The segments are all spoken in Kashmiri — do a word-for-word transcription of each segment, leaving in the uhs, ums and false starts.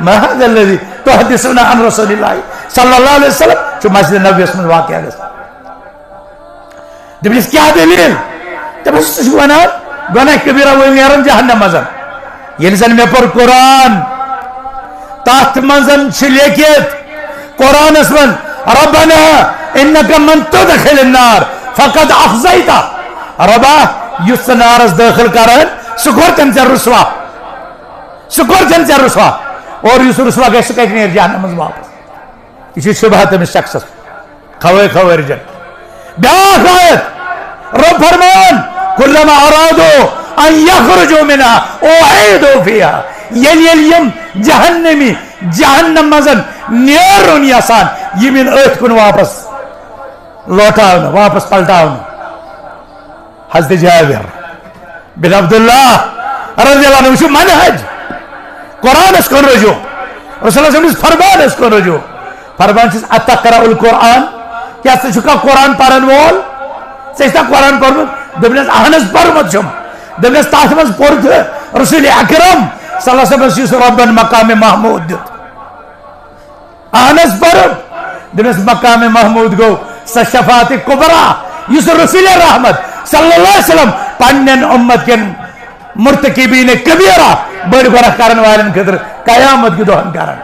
ما هذا الذي تحدثنا عن رسول الله صلى الله عليه وسلم؟ چھُ مسجد نبویس منٛز واقعہ گژھان۔ دوٚپنس، کیٛاہ دٔلیٖل؟ دوٚپنس، ژٕ چھُکھ ونان، گۄناہ کبیرہ وٲلۍ نیرن جہنم منٛز۔ ییٚلہِ زن مےٚ پوٚر قرآن، تتھ منٛز چھِ لیکھِتھ قرآنس منٛز، ربنا انک من تدخل النار فقد اخزیتہ۔ ربا، یُس ژٕ نارس دٲخل کران، سُہ کوٚر تٔمۍ ژےٚ رسوا۔ سُہ کوٚر تٔمۍ ژےٚ رسوا۔ اور یُس رسوا گژھِ، سُہ کتہِ نیرِ جہنم منٛز واپس؟ یہِ چھُ شبہہ تٔمِس شخصس، خوٲ-، خوٲرجن۔ بیٛاکھ آیت، رب فرمان، کلما ارادوا ان یخرجوا منها اعیدوا فیها۔ ییٚلہِ، ییٚلہِ یِم جہنمی جہنم منٛز نیرُن یژھان، یِم یِن أتھۍ کُن واپس لوٹاونہٕ، واپس پلٹاونہٕ۔ حضرت جابر بن عبداللہ رضی اللہ عنہ، وٕچھِو منہج، قرآنس کُن رجوع، رسول اللہ صلی اللہ علیہ وسلم فرمانس کُن رجوع۔ فرمان چھُس، اتقرأ القرآن؟ کیٛاہ ژٕ چھُکھا قرآن پرن وول؟ ژےٚ چھُکھا قرآن پوٚرمُت؟ دوٚپنس، اہن حظ پوٚرمُت چھُم۔ دوٚپنس، تتھ منٛز پوٚر تہٕ رسول اکرم صلی اللہ علیہ وسلمس یُس ربن مقام محمود دیُت۔ اہن حظ پوٚرُم۔ دوٚپنس، مقام محمود گوٚو سۄ شفاعت کبریٰ یُس رسول رحمت صلی اللہ علیہ وسلم پننٮ۪ن امت کٮ۪ن مرتکبین کبیرہ، بٔڑۍ گۄناہ کرن والٮ۪ن خٲطرٕ قیامت کہِ دۄہن کران۔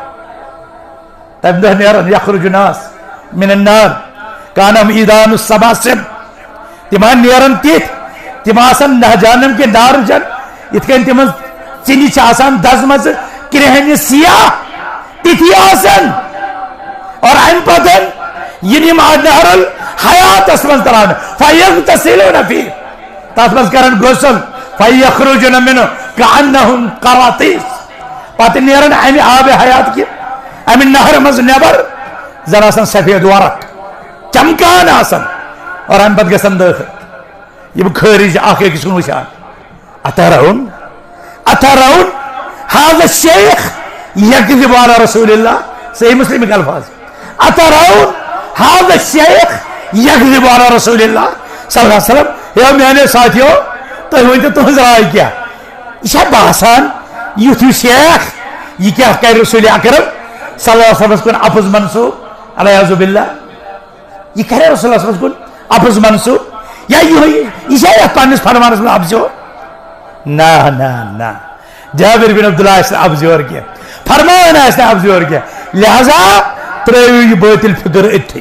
تمہِ دۄہ نیرن یخرج الناس من النار کانہم عیدان السباسب۔ تِم ہا نیرن تِتھۍ، تِم آسن نہ جہنم کہِ نارٕ جن، یِتھ کٔنۍ تِمن ژِنہِ چھِ آسان دزمژٕ کرٛیٚہنہِ سیاہ، تِتھی آسن۔ اور امہِ پتہٕ یِن یِم نہر الحیاتس منٛز تراونہٕ، فیغتسلون فیہ، تتھ منٛز کرن غسل، فیخرجون منہ کانہم قراطیس، پتہٕ نیرن امہِ آب حیات کہِ، امہِ نہرِ منٛز نٮ۪بر، زن آسن سفید ورق، چمکان آسن، اور امہِ پتہٕ گژھن دٲخل۔ یِم خٲرج اکھ أکِس کُن وٕچھان، اترون، اترون هذا الشيخ يكذب على رسول الله، صحیح مسلمٕکۍ الفاظ، اترون هذا الشيخ يكذب على رسول الله صلی اللہ علیہ وسلم۔ ہے میانیو ساتھیو، تُہۍ ؤنۍ تو تُہنٛز راے کیٛاہ؟ یہِ چھا باسان یُتھ ہیوٗ شیخ، یہِ کیٛاہ کرِ رسول اکرم صلی اللہ علیہ وسلمس کُن اپُز منسوب؟ العیاذ باللہ۔ یہِ کرِ رسول اللہ صلی اللہ علیہ وسلمس کُن اپُز منسوب؟ یا یِہوٚے، یہِ چھا یتھ پننِس فرمانس منٛز اپزیور؟ نہ، نہ، نہ۔ جابر بن عبداللہ آسہِ نہٕ اپزیور کینٛہہ، فرمان آسہِ نہٕ اپزیور کینٛہہ۔ لہذا ترٲیِو یہِ بٲطِل فکر أتھی۔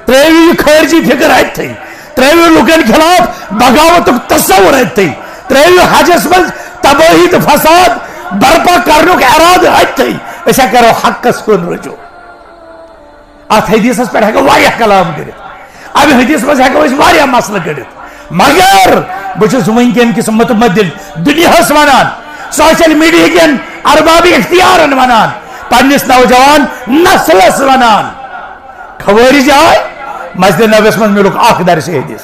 ترٲیِو یہِ خارجی فکر أتھی۔ ترٲیِو لُکن خلاف بغاوتُک تصور أتھی۔ ترٲیِو حجس منٛز تبٲہی تہٕ فساد برپا کرنُک ارادٕ أتھی۔ أسۍ ہا کرو حقس کُن رجوع۔ اتھ حدیثس پٮ۪ٹھ ہٮ۪کو واریاہ کلام کٔرِتھ، امہِ حدیث منٛز ہٮ۪کو أسۍ واریاہ مسلہٕ کٔڑِتھ، مگر بہٕ چھُس وٕنکیٚن کِس متمدل دُنیاہس ونان، سوشل میڈیا کٮ۪ن ارباب اختیارن ونان، پننِس نوجوان نسلس ونان، خوٲرج آے مسجد نبویس منٛز، میلُکھ اکھ درس حدیث۔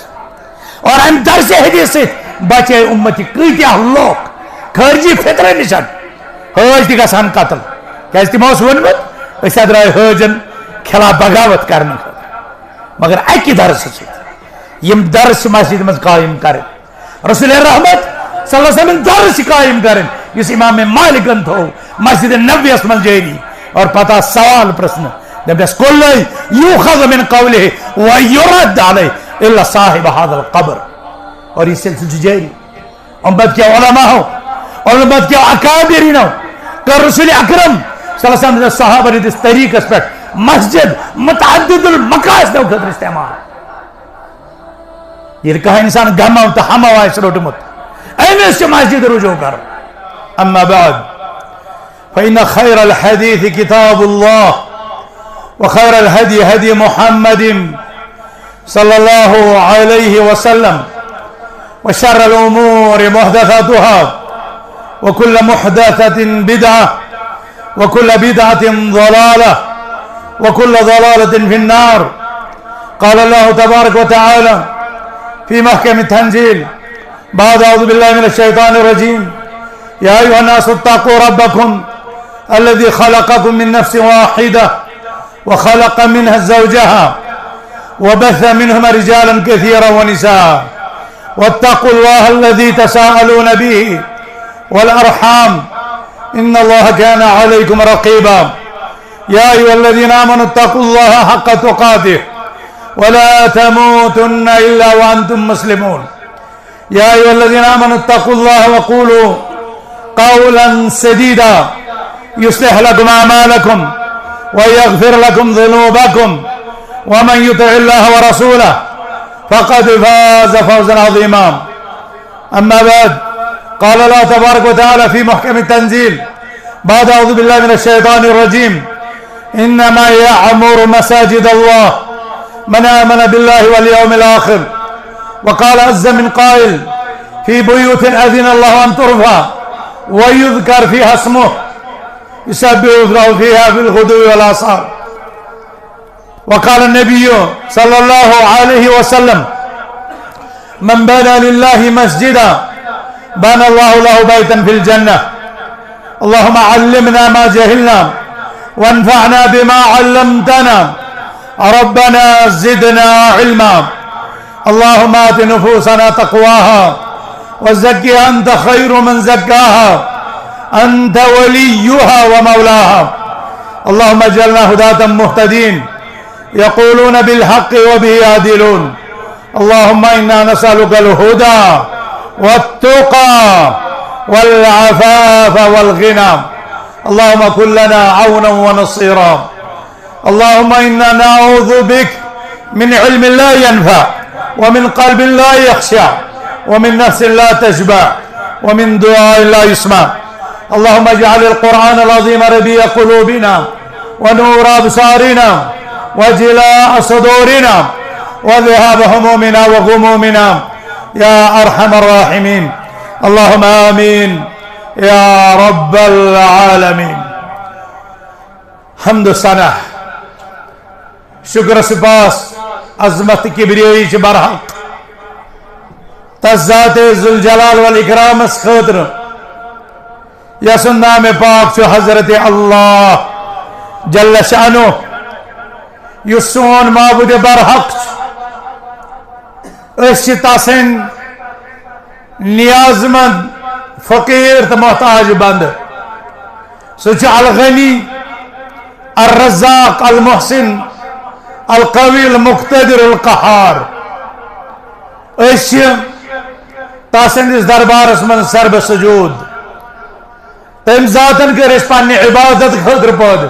اور امہِ درس حدیث سۭتۍ بچے امت کۭتیاہ لوٗکھ خارجی فطرت نِش۔ حٲج تہِ گژھان قتل، کیازِ تِمو اوس ووٚنمُت، أسۍ ہا درٛاے حٲجن خلاف بغاوت کرنہٕ خٲطرٕ۔ مگر اکہِ درسہٕ سۭتۍ یِم درس چھِ مسجد منٛز قٲیِم کرٕنۍ، رسول رحمت صلی اللہ علیہ وسلم درس چھِ قٲیِم کرٕنۍ، یُس امام مالکن تھوو مسجد نبویس منٛز جٲری۔ اور پتہ سوال پرژھنہٕ، دپس، کل یؤخذ من قوله ویرد علیہ الا صاحب هذا القبر۔ اور یہ سلسلہ چھُ جٲری۔ امت کیو علماءو، امت کیو اکابرینو کٔر رسول اکرم صلی اللہ علیہ وسلم صحابہ ہٕنٛدِس طریقس پٮ۪ٹھ مسجد متعدد المقاصدو خٲطرٕ استعمال۔ ییٚلہِ کانٛہہ انسان غمو تہٕ ہمو آسہِ روٚٹمُت، أمِس چھِ مسجد رجوع کرُن۔ اما بعد، فإن خير الحديث كتاب الله، وخير الهدي هدي محمد صلى الله عليه وسلم، وشر الأمور محدثاتها، وكل محدثة بدعة، وكل بدعة ضلالة، وكل ضلالة في النار۔ قال الله تبارك وتعالى في محكم التنزيل بعد أعوذ بالله من الشيطان الرجيم، يا أيها الناس اتقوا ربكم الذي خلقكم من نفس واحدة وخلق منها زوجها وبث منهما رجالا كثيرا ونساء واتقوا الله الذي تساءلون به والأرحام إن الله كان عليكم رقيبا. يا أيها الذين آمنوا اتقوا الله حق تقاته ولا تموتن إلا وأنتم مسلمون. يا أيها الذين آمنوا اتقوا الله وقولوا قولا سديدا يصلح لكم أعمالكم ويغفر لكم ذنوبكم ومن يطع الله ورسوله فقد فاز فوزا عظيما. أما بعد، قال الله تبارك وتعالى في محكم التنزيل بعد أعوذ بالله من الشيطان الرجيم: إنما يعمر مساجد الله من آمن بالله واليوم الآخر. وقال عز من قائل: في بيوت أذن الله أن ترفع ويذكر فيها اسمه يسبح له فيها بالغدو والآصال. وقال النبي صلى الله عليه وسلم: من بنى لله مسجدا بنى الله له بيتا في الجنة. اللهم علمنا ما جهلنا وانفعنا بما علمتنا. ربنا زدنا علما. اللهم آت نفوسنا تقواها وزكها أنت خير من زكاها أنت وليها ومولاها. اللهم اجعلنا هداة مهتدين يقولون بالحق وبه يعدلون. اللهم إنا نسألك الهدى والتقى والعفاف والغنى. اللهم كن لنا عونا ونصيرا. اللهم إنا نعوذ بك من علم لا ينفع ومن قلب لا يخشع ومن نفس لا تشبع ومن دعاء لا يسمع. اللهم اجعل القرآن العظيم ربيع قلوبنا ونور أبصارنا وجلاء صدورنا وذهاب همومنا وغمومنا يا أرحم الراحمين. اللهم آمين يا رب العالمين. حمد و ثنا، شکر و سپاس، عظمت تہٕ کبریٲیی چھِ برحق تس ذات ذوالجلال والاکرامس خٲطرٕ، یسُنٛد نام پاک چھُ حضرت اللہ جل شانہ، یُس سون معبود برحق چھُ۔ أسۍ چھِ تسٕنٛدۍ نیازمند، فقیر تہٕ محتاج بندٕ۔ سُہ چھُ الغنی، الرزاق، المحسن، القوی، المقتدر، القہار۔ أسۍ چھِ تسٕنٛدِس دربارس منٛز سربہ سجود۔ تٔمۍ ذاتن کٔر أسۍ پننہِ عبادت خٲطرٕ پٲدٕ۔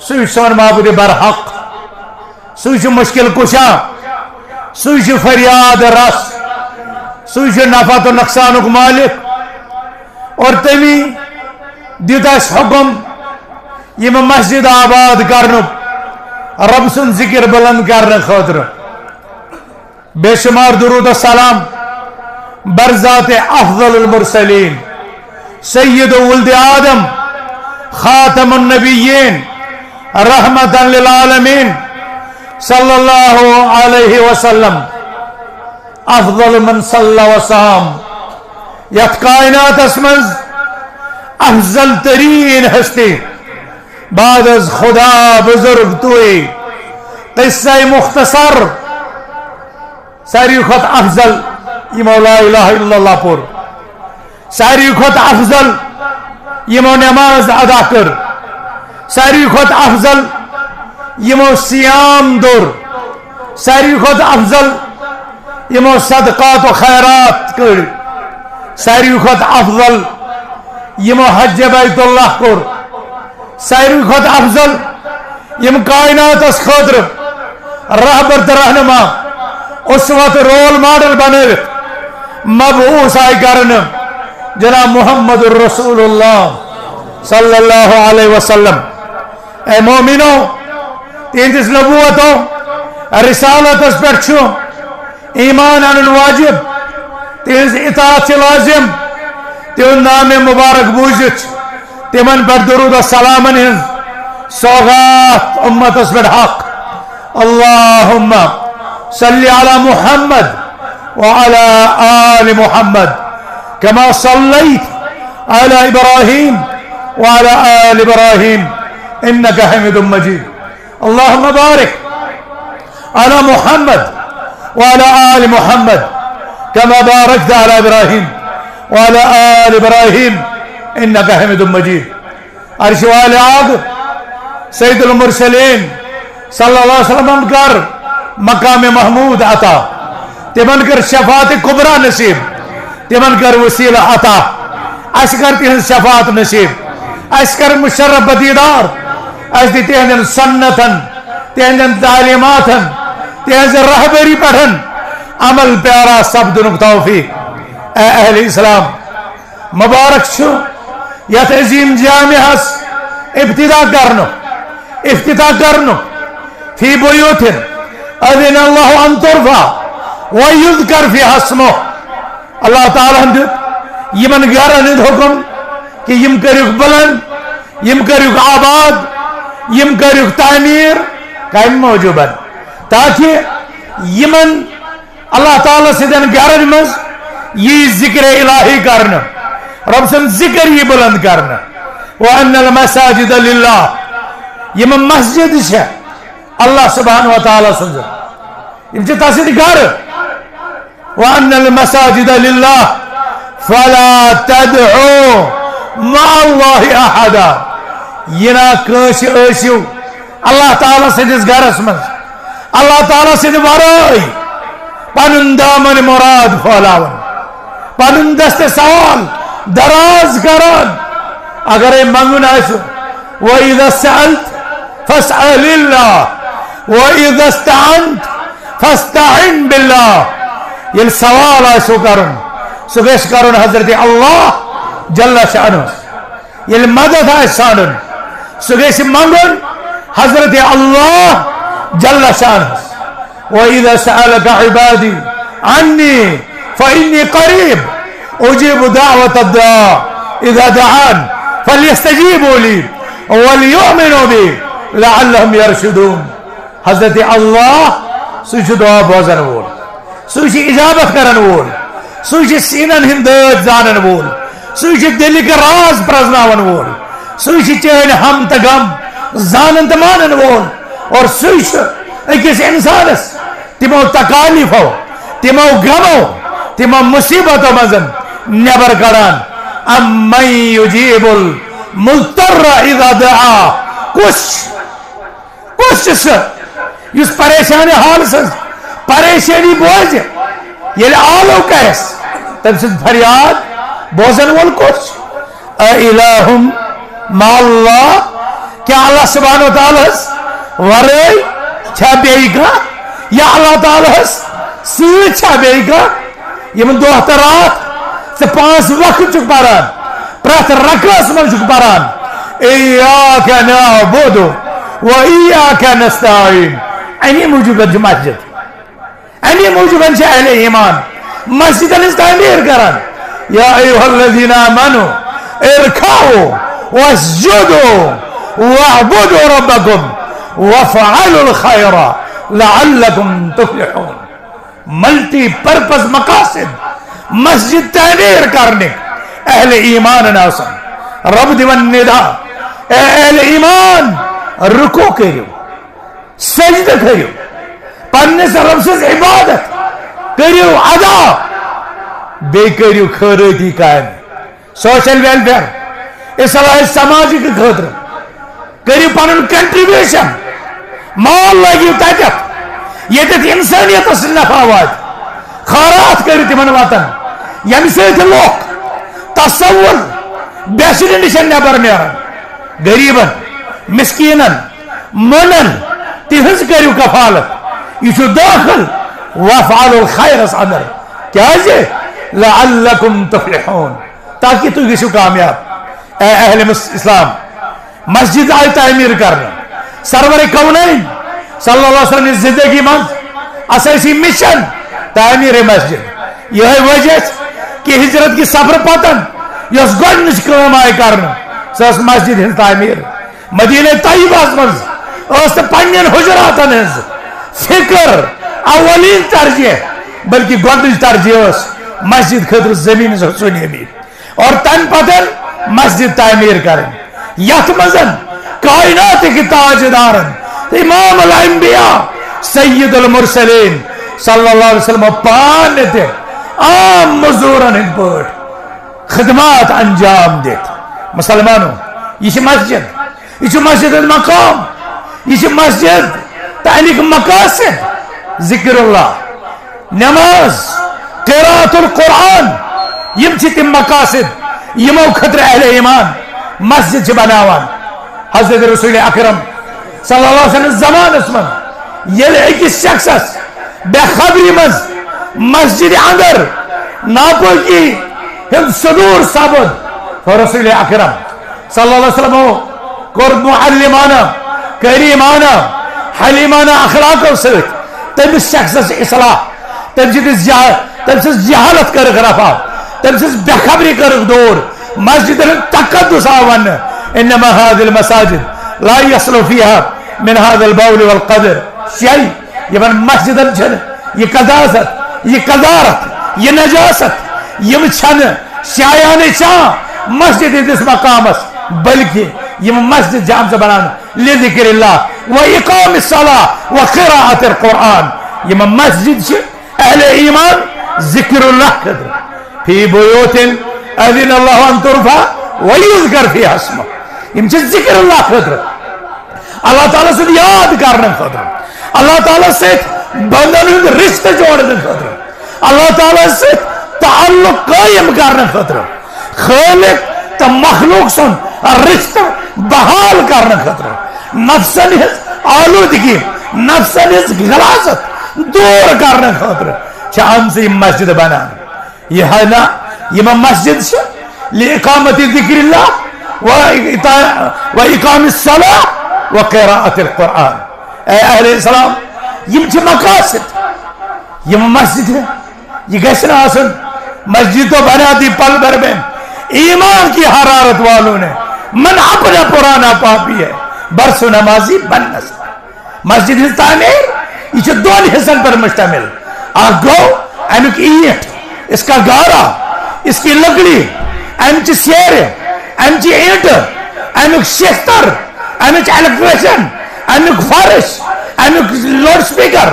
سُے چھُ سون معبود برحق، سُے چھُ مشکل کشا، سُے چھُ فریاد رس، سُے چھُ نفع تہٕ نۄقصانُک مالک۔ اور تٔمی دیُت اَسہِ حکم یِم مسجد آباد کرنُک، رب سُنٛد ذکر بلند کرنہٕ خٲطرٕ۔ بے شمار درود و سلام بر ذات افضل المرسلین، سید ولد آدم، خاتم النبیین، رحمتا للعالمین، صلی اللہ علیہ وسلم، افضل من صلی و صام۔ یتھ کائناتس منٛز افضل ترین ہستی، بعد از خدا بزرگ توئی۔ قصہ مختصر، ساروی کھۄتہٕ افضل یِمو لا الہ الا اللہ پوٚر، ساروی کھۄتہٕ افضل یِمو نماز ادا کٔر، ساروی کھۄتہٕ افضل یِمو صیام دوٚر، ساروی کھۄتہٕ افضل یِمو صدقات و خیرات کٔر، ساروی کھۄتہٕ افضل یِمو حج بیت اللہ کوٚر، ساروی کھۄتہٕ افضل یِم کائناتس خٲطرٕ رہبر تہٕ رہنما، اسوہ تہٕ رول ماڈل بنٲوِتھ مبعوث آیہِ کرنہٕ، جناب محمد رسول اللہ صلی اللہ علیہ وسلم۔ اے مومنو، تِہنٛدِس نبوت و رسالتس پٮ۪ٹھ چھُ ایمان انُن واجب، تِہنٛز اطاعت چھِ لازم۔ تِہُنٛد نام مبارک بوٗزِتھ چھِ تِمن پٮ۪ٹھ درود و سلامن ہٕنٛز سوغات امتس پٮ۪ٹھ حق۔ اللہم صلی علی محمد وعلی آل محمد کما صلیت علی ابراہیم وعلی آل ابراہیم انک حمید مجید۔ اللہم بارک علی محمد وعلی آل محمد کما بارکت علی ابراہیم وعلی آل ابراہیم انک حمید مجید۔ عرش والے آگ سید المرسلین صلی اللہ علیہ وسلم کر مقام محمود عطا، تمن کر شفاعت کبریٰ نصیب، تمن کر وسیلہ عطا، اسہِ کر تہنز شفاعت نصیب، اسہِ کر مشرف بدیدار، اسہِ دِ تہندین سنتن، تہندین تعلیماتن، تہنز رہبری پٹھن عمل پیارا سپدنک توفیق۔ اے اہل اسلام، مبارک چھُ یتھ عظیم جامعس ابتدا کرنُک، افتتاح کرنُک، فی بیوت اذن اللہ ان ترفع و یذکر فیہا اسمہ۔ اللہ تعالیٰ ہن دیُت یِمن گرن ہُنٛد حکم کہ یِم کٔرِکھ بلند، یِم کٔرِکھ آباد، یِم کٔرِکھ تعمیٖر۔ کمہِ موٗجوٗبن؟ تاکہ یِمن اللہ تعالیٰ سٕنٛدٮ۪ن گرن منٛز یی ذکر الہی کرنہٕ، رب سُنٛد ذکر یی بلند کرنہٕ۔ وَأَنَّ الْمَسَاجِدَ لِلَّهِ، یِم مسجد چھِ اللہ سبحانہ و تعالیٰ سٕنٛز، یِم چھِ تس سٕنٛدۍ گرٕ۔ وَأَنَّ الْمَسَاجِدَ لِلَّهِ فَلَا تَدْعُوا مَعَ اللَّهِ أَحَدًا۔ یہِ نہ کٲنٛسہِ ٲسِو اللہ تعالیٰ سٕنٛدِس گرس منٛز اللہ تعالیٰ سٕنٛدِ ورٲے پنُن دامن مراد پھٲلاوان، پنُن دست سوال دراز کران۔ اگرے منگُن آسہِ، وَإِذَا سَأَلْتَ فَاسْأَلِ اللَّهَ وَإِذَا اسْتَعَنْتَ فَاسْتَعِنْ بِاللَّهِ۔ ییٚلہِ سوال آسہِ کرُن، سُہ گژھِ کرُن حضرت اللہ جل شانہ۔ ییٚلہِ مدد آسہِ ژھانڈُن، سُہ گژھِ منگُن حضرت اللہ جل شانہ۔ وَإِذَا سَأَلَكَ عِبَادِي عَنِّي فَإِنِّي قَرِيبٌ أُجِيبُ دَعْوَةَ الدَّاعِ إِذَا دَعَانِ فَلْيَسْتَجِيبُوا لِي وَلْيُؤْمِنُوا بِي لَعَلَّهُمْ يَرْشُدُونَ۔ حضرت اللہ، سُہ چھُ دعا بوزن وول، سُہ چھُ اجابت کرن وول، سُہ چھُ سینن ہٕنٛدۍ دٲدۍ زانن وول، سُہ چھُ دِلٕکۍ راز پرزناون وول، سُہ چھُ چٲنۍ ہم تہٕ غم زانن تہٕ مانن وول، اور سُہ چھُ أکِس انسانس تِمو تکالیفو، تِمو غمو، تِمو مصیبتو منٛز نٮ۪بر کڑان۔ اَمَّن یُجیٖبُ الْمُضْطَرَّ اِذَا دَعَا۔ کُس، کُس چھُ سُہ یُس پریشان حال سٕنٛز پریشٲنی بوزِ، ییٚلہِ آلو کرٮ۪س، تٔمۍ سٕنٛز فریاد بوزن وول کُس چھُ؟ اَإِلَٰهٌ مَعَ اللَّهِ، کیا اللہ سبحانہ و تعالیٰ ہس ورٲے چھا بیٚیہِ کانٛہہ؟ یا اللہ تعالیٰ ہس سۭتۍ چھا بیٚیہِ کانٛہہ؟ یِم دۄہ تہٕ راتھ ژٕ پانٛژھ وقت چھُکھ پران، پرٛٮ۪تھ رکعس منٛز چھُکھ پران، "إِيَّاكَ نَعْبُدُ وَإِيَّاكَ نَسْتَعِينُ"، اَمی موٗجوٗب چھِ مسجد۔ اَمی موٗجوٗب چھِ اہل ایمان مسجدن ہٕنٛز تعمیٖر کران۔ یا ایھا الذین آمنوا ارکعوا واسجدوا واعبدوا ربکم وافعلوا الخیر لعلکم تفلحون۔ ملٹی پرپز مقاصد مسجد تعمیٖر کرنٕکۍ اہل ایمانن آسان۔ رب دِوان ندا، اے اہل ایمان، رکوع کٔرِو، سجدٕ کٔرِو، پننِس رب سٕنٛز عبادت کٔرِو ادا، بیٚیہِ کٔرِو خٲرٲتی کامہِ، سوشل ویلفیئر، اصلاح سماجی کہِ خٲطرٕ کٔرِو پنُن کنٹریبیوشن، مال لٲگِو تتٮ۪تھ ییٚتٮ۪تھ انسٲنیتس نفع واتہِ، خٲرات کٔرِو تِمن وتن ییٚمہِ سۭتۍ لوٗکھ تصور بے سری نِش نٮ۪بر نیرن، غریبن، مسکینن، مۄنڈن، تِہنٛز کٔرِو کفالت۔ یہِ چھُ دٲخل وافعلوا الخیرس اندر۔ کیازِ؟ لعلکم تفلحون، تاکہ تُہۍ گٔژھِو کامیاب۔ اے اہل مس-، اسلام، مسجد آیہِ تعمیٖر کرنہٕ۔ سرور کونین صلی اللہ علیہ وسلم نِس زندگی منٛز اسٲسی مشن تعمیٖر مسجد۔ یِہوٚے وجہ چھُ کہ ہجرت کہِ سفرٕ پتن یۄس گۄڈٕنِچ کٲم آیہِ کرنہٕ، سۄ ٲس مسجد ہٕنٛز تعمیٖر۔ مدینہ طیبہس منٛز ٲس نہٕ پننٮ۪ن حجراتن ہٕنٛز فکر اولین ترجیح، بلکہ گۄڈٕنِچ ترجیح ٲس مسجد خٲطرٕ زمین حصہٕ نِمٕتۍ اور تمہِ پتہٕ مسجد تعمیٖر کرٕنۍ، یتھ منٛز کائناتٕکۍ تاجدارن، امام الانبیاء، سید المرسلین صلی اللہ علیہ وسلم پانہٕ تہِ عام مزدورن ہٕنٛدۍ پٲٹھۍ خدمات انجام دِتھ، مسلمانو، یہ چھ مسجد، یہ چھ مسجد ہند مقام، یہ چھ مسجد تہ امیک مقاصد: ذکر اللہ، نماز، قراءت القرآن۔ یم چھ تم مقاصد یمو خاطر اہل ایمان مسجد چھ بناوان۔ حضرت رسول اکرم صلی اللہ علیہ وسلم زمانس من ییٚلہِ أکِس شخصس بے خبری منٛز مسجد اندر ناپٲکی ہُنٛد صدور سپُد، رسول اکرم صلی اللہ علیہ وسلم کوٚر معلمانہ، کریمانہ، حلیمانہ اخلاقو سۭتۍ تٔمِس شخصس اصلاح، تٔمۍ سٕنٛدِس جہ-، تٔمۍ سٕنٛز جہالت کٔرٕکھ رفع، تٔمۍ سٕنٛز بے خبری کٔرٕکھ دور، مسجدن ہُنٛد تقدس آو وننہٕ۔ انما هذه المساجد لا يصلح فيها من هذا البول والقذر شيء۔ یمن مسجدن چھنہٕ یہ قذاست، یہ قذارت، یہ نجاست، یم چھنہٕ شایانہ چانہ مسجد ہندس مقامس، بلکہ یم مسجد چھِ آمژٕ بناونہٕ لذکر اللہ و اقام الصلاة و قراءت القرآن۔ یم مسجد چھِ اہل ایمان ذکر اللہ خٲطرٕ۔ فی بیوت اذن اللہ ان ترفع و یذکر فیہا اسمہ۔ یم چھِ ذکر اللہ خٲطرٕ، اللہ تعالیٰ سُنٛد یاد کرنہٕ خٲطرٕ، اللہ تعالیٰ سۭتۍ بندن ہُنٛد رشتہٕ جوڑنہٕ خٲطرٕ، اللہ تعالیٰ سۭتۍ تعلق قٲیِم کرنہٕ خٲطرٕ، خالق تہٕ مخلوق سُنٛد رشتہٕ بحال کرنہٕ خٲطرٕ، نفسن ہٕنٛز آلودگی، نفسن ہٕنٛز غلاظت دور کرنہٕ خٲطرٕ چھِ آمژٕ یِم مسجدٕ بناونہٕ۔ یہ ہے نا، یِم مسجد چھِ لِاِقامتِ ذکر اللہ و اِقا-، و اقام الصلاة و قراءت القرآن۔ اے اہل اسلام، یم چھِ مقاصد، یم مسجد، یہ گژھِ نہٕ آسُن مسجد تو بنا دی پل بھر میں ایمان کی حرارت والوں نے، من اپنا پرانا پاپی ہے، برسو نمازی بن نہ سکا۔ مسجد ہٕنٛز تعمیر، یہ چھِ دۄن حصن پر مشتمل۔ اکھ گوٚو امیُک اینٹ، اس کا گارا، اس کی لکڑی، امچہِ سیرِ، امچہِ اینٹہٕ، امیُک شستر، امِچ الیکٹریشن، امیُک فرش، امیُک لاؤڈ سپیکر،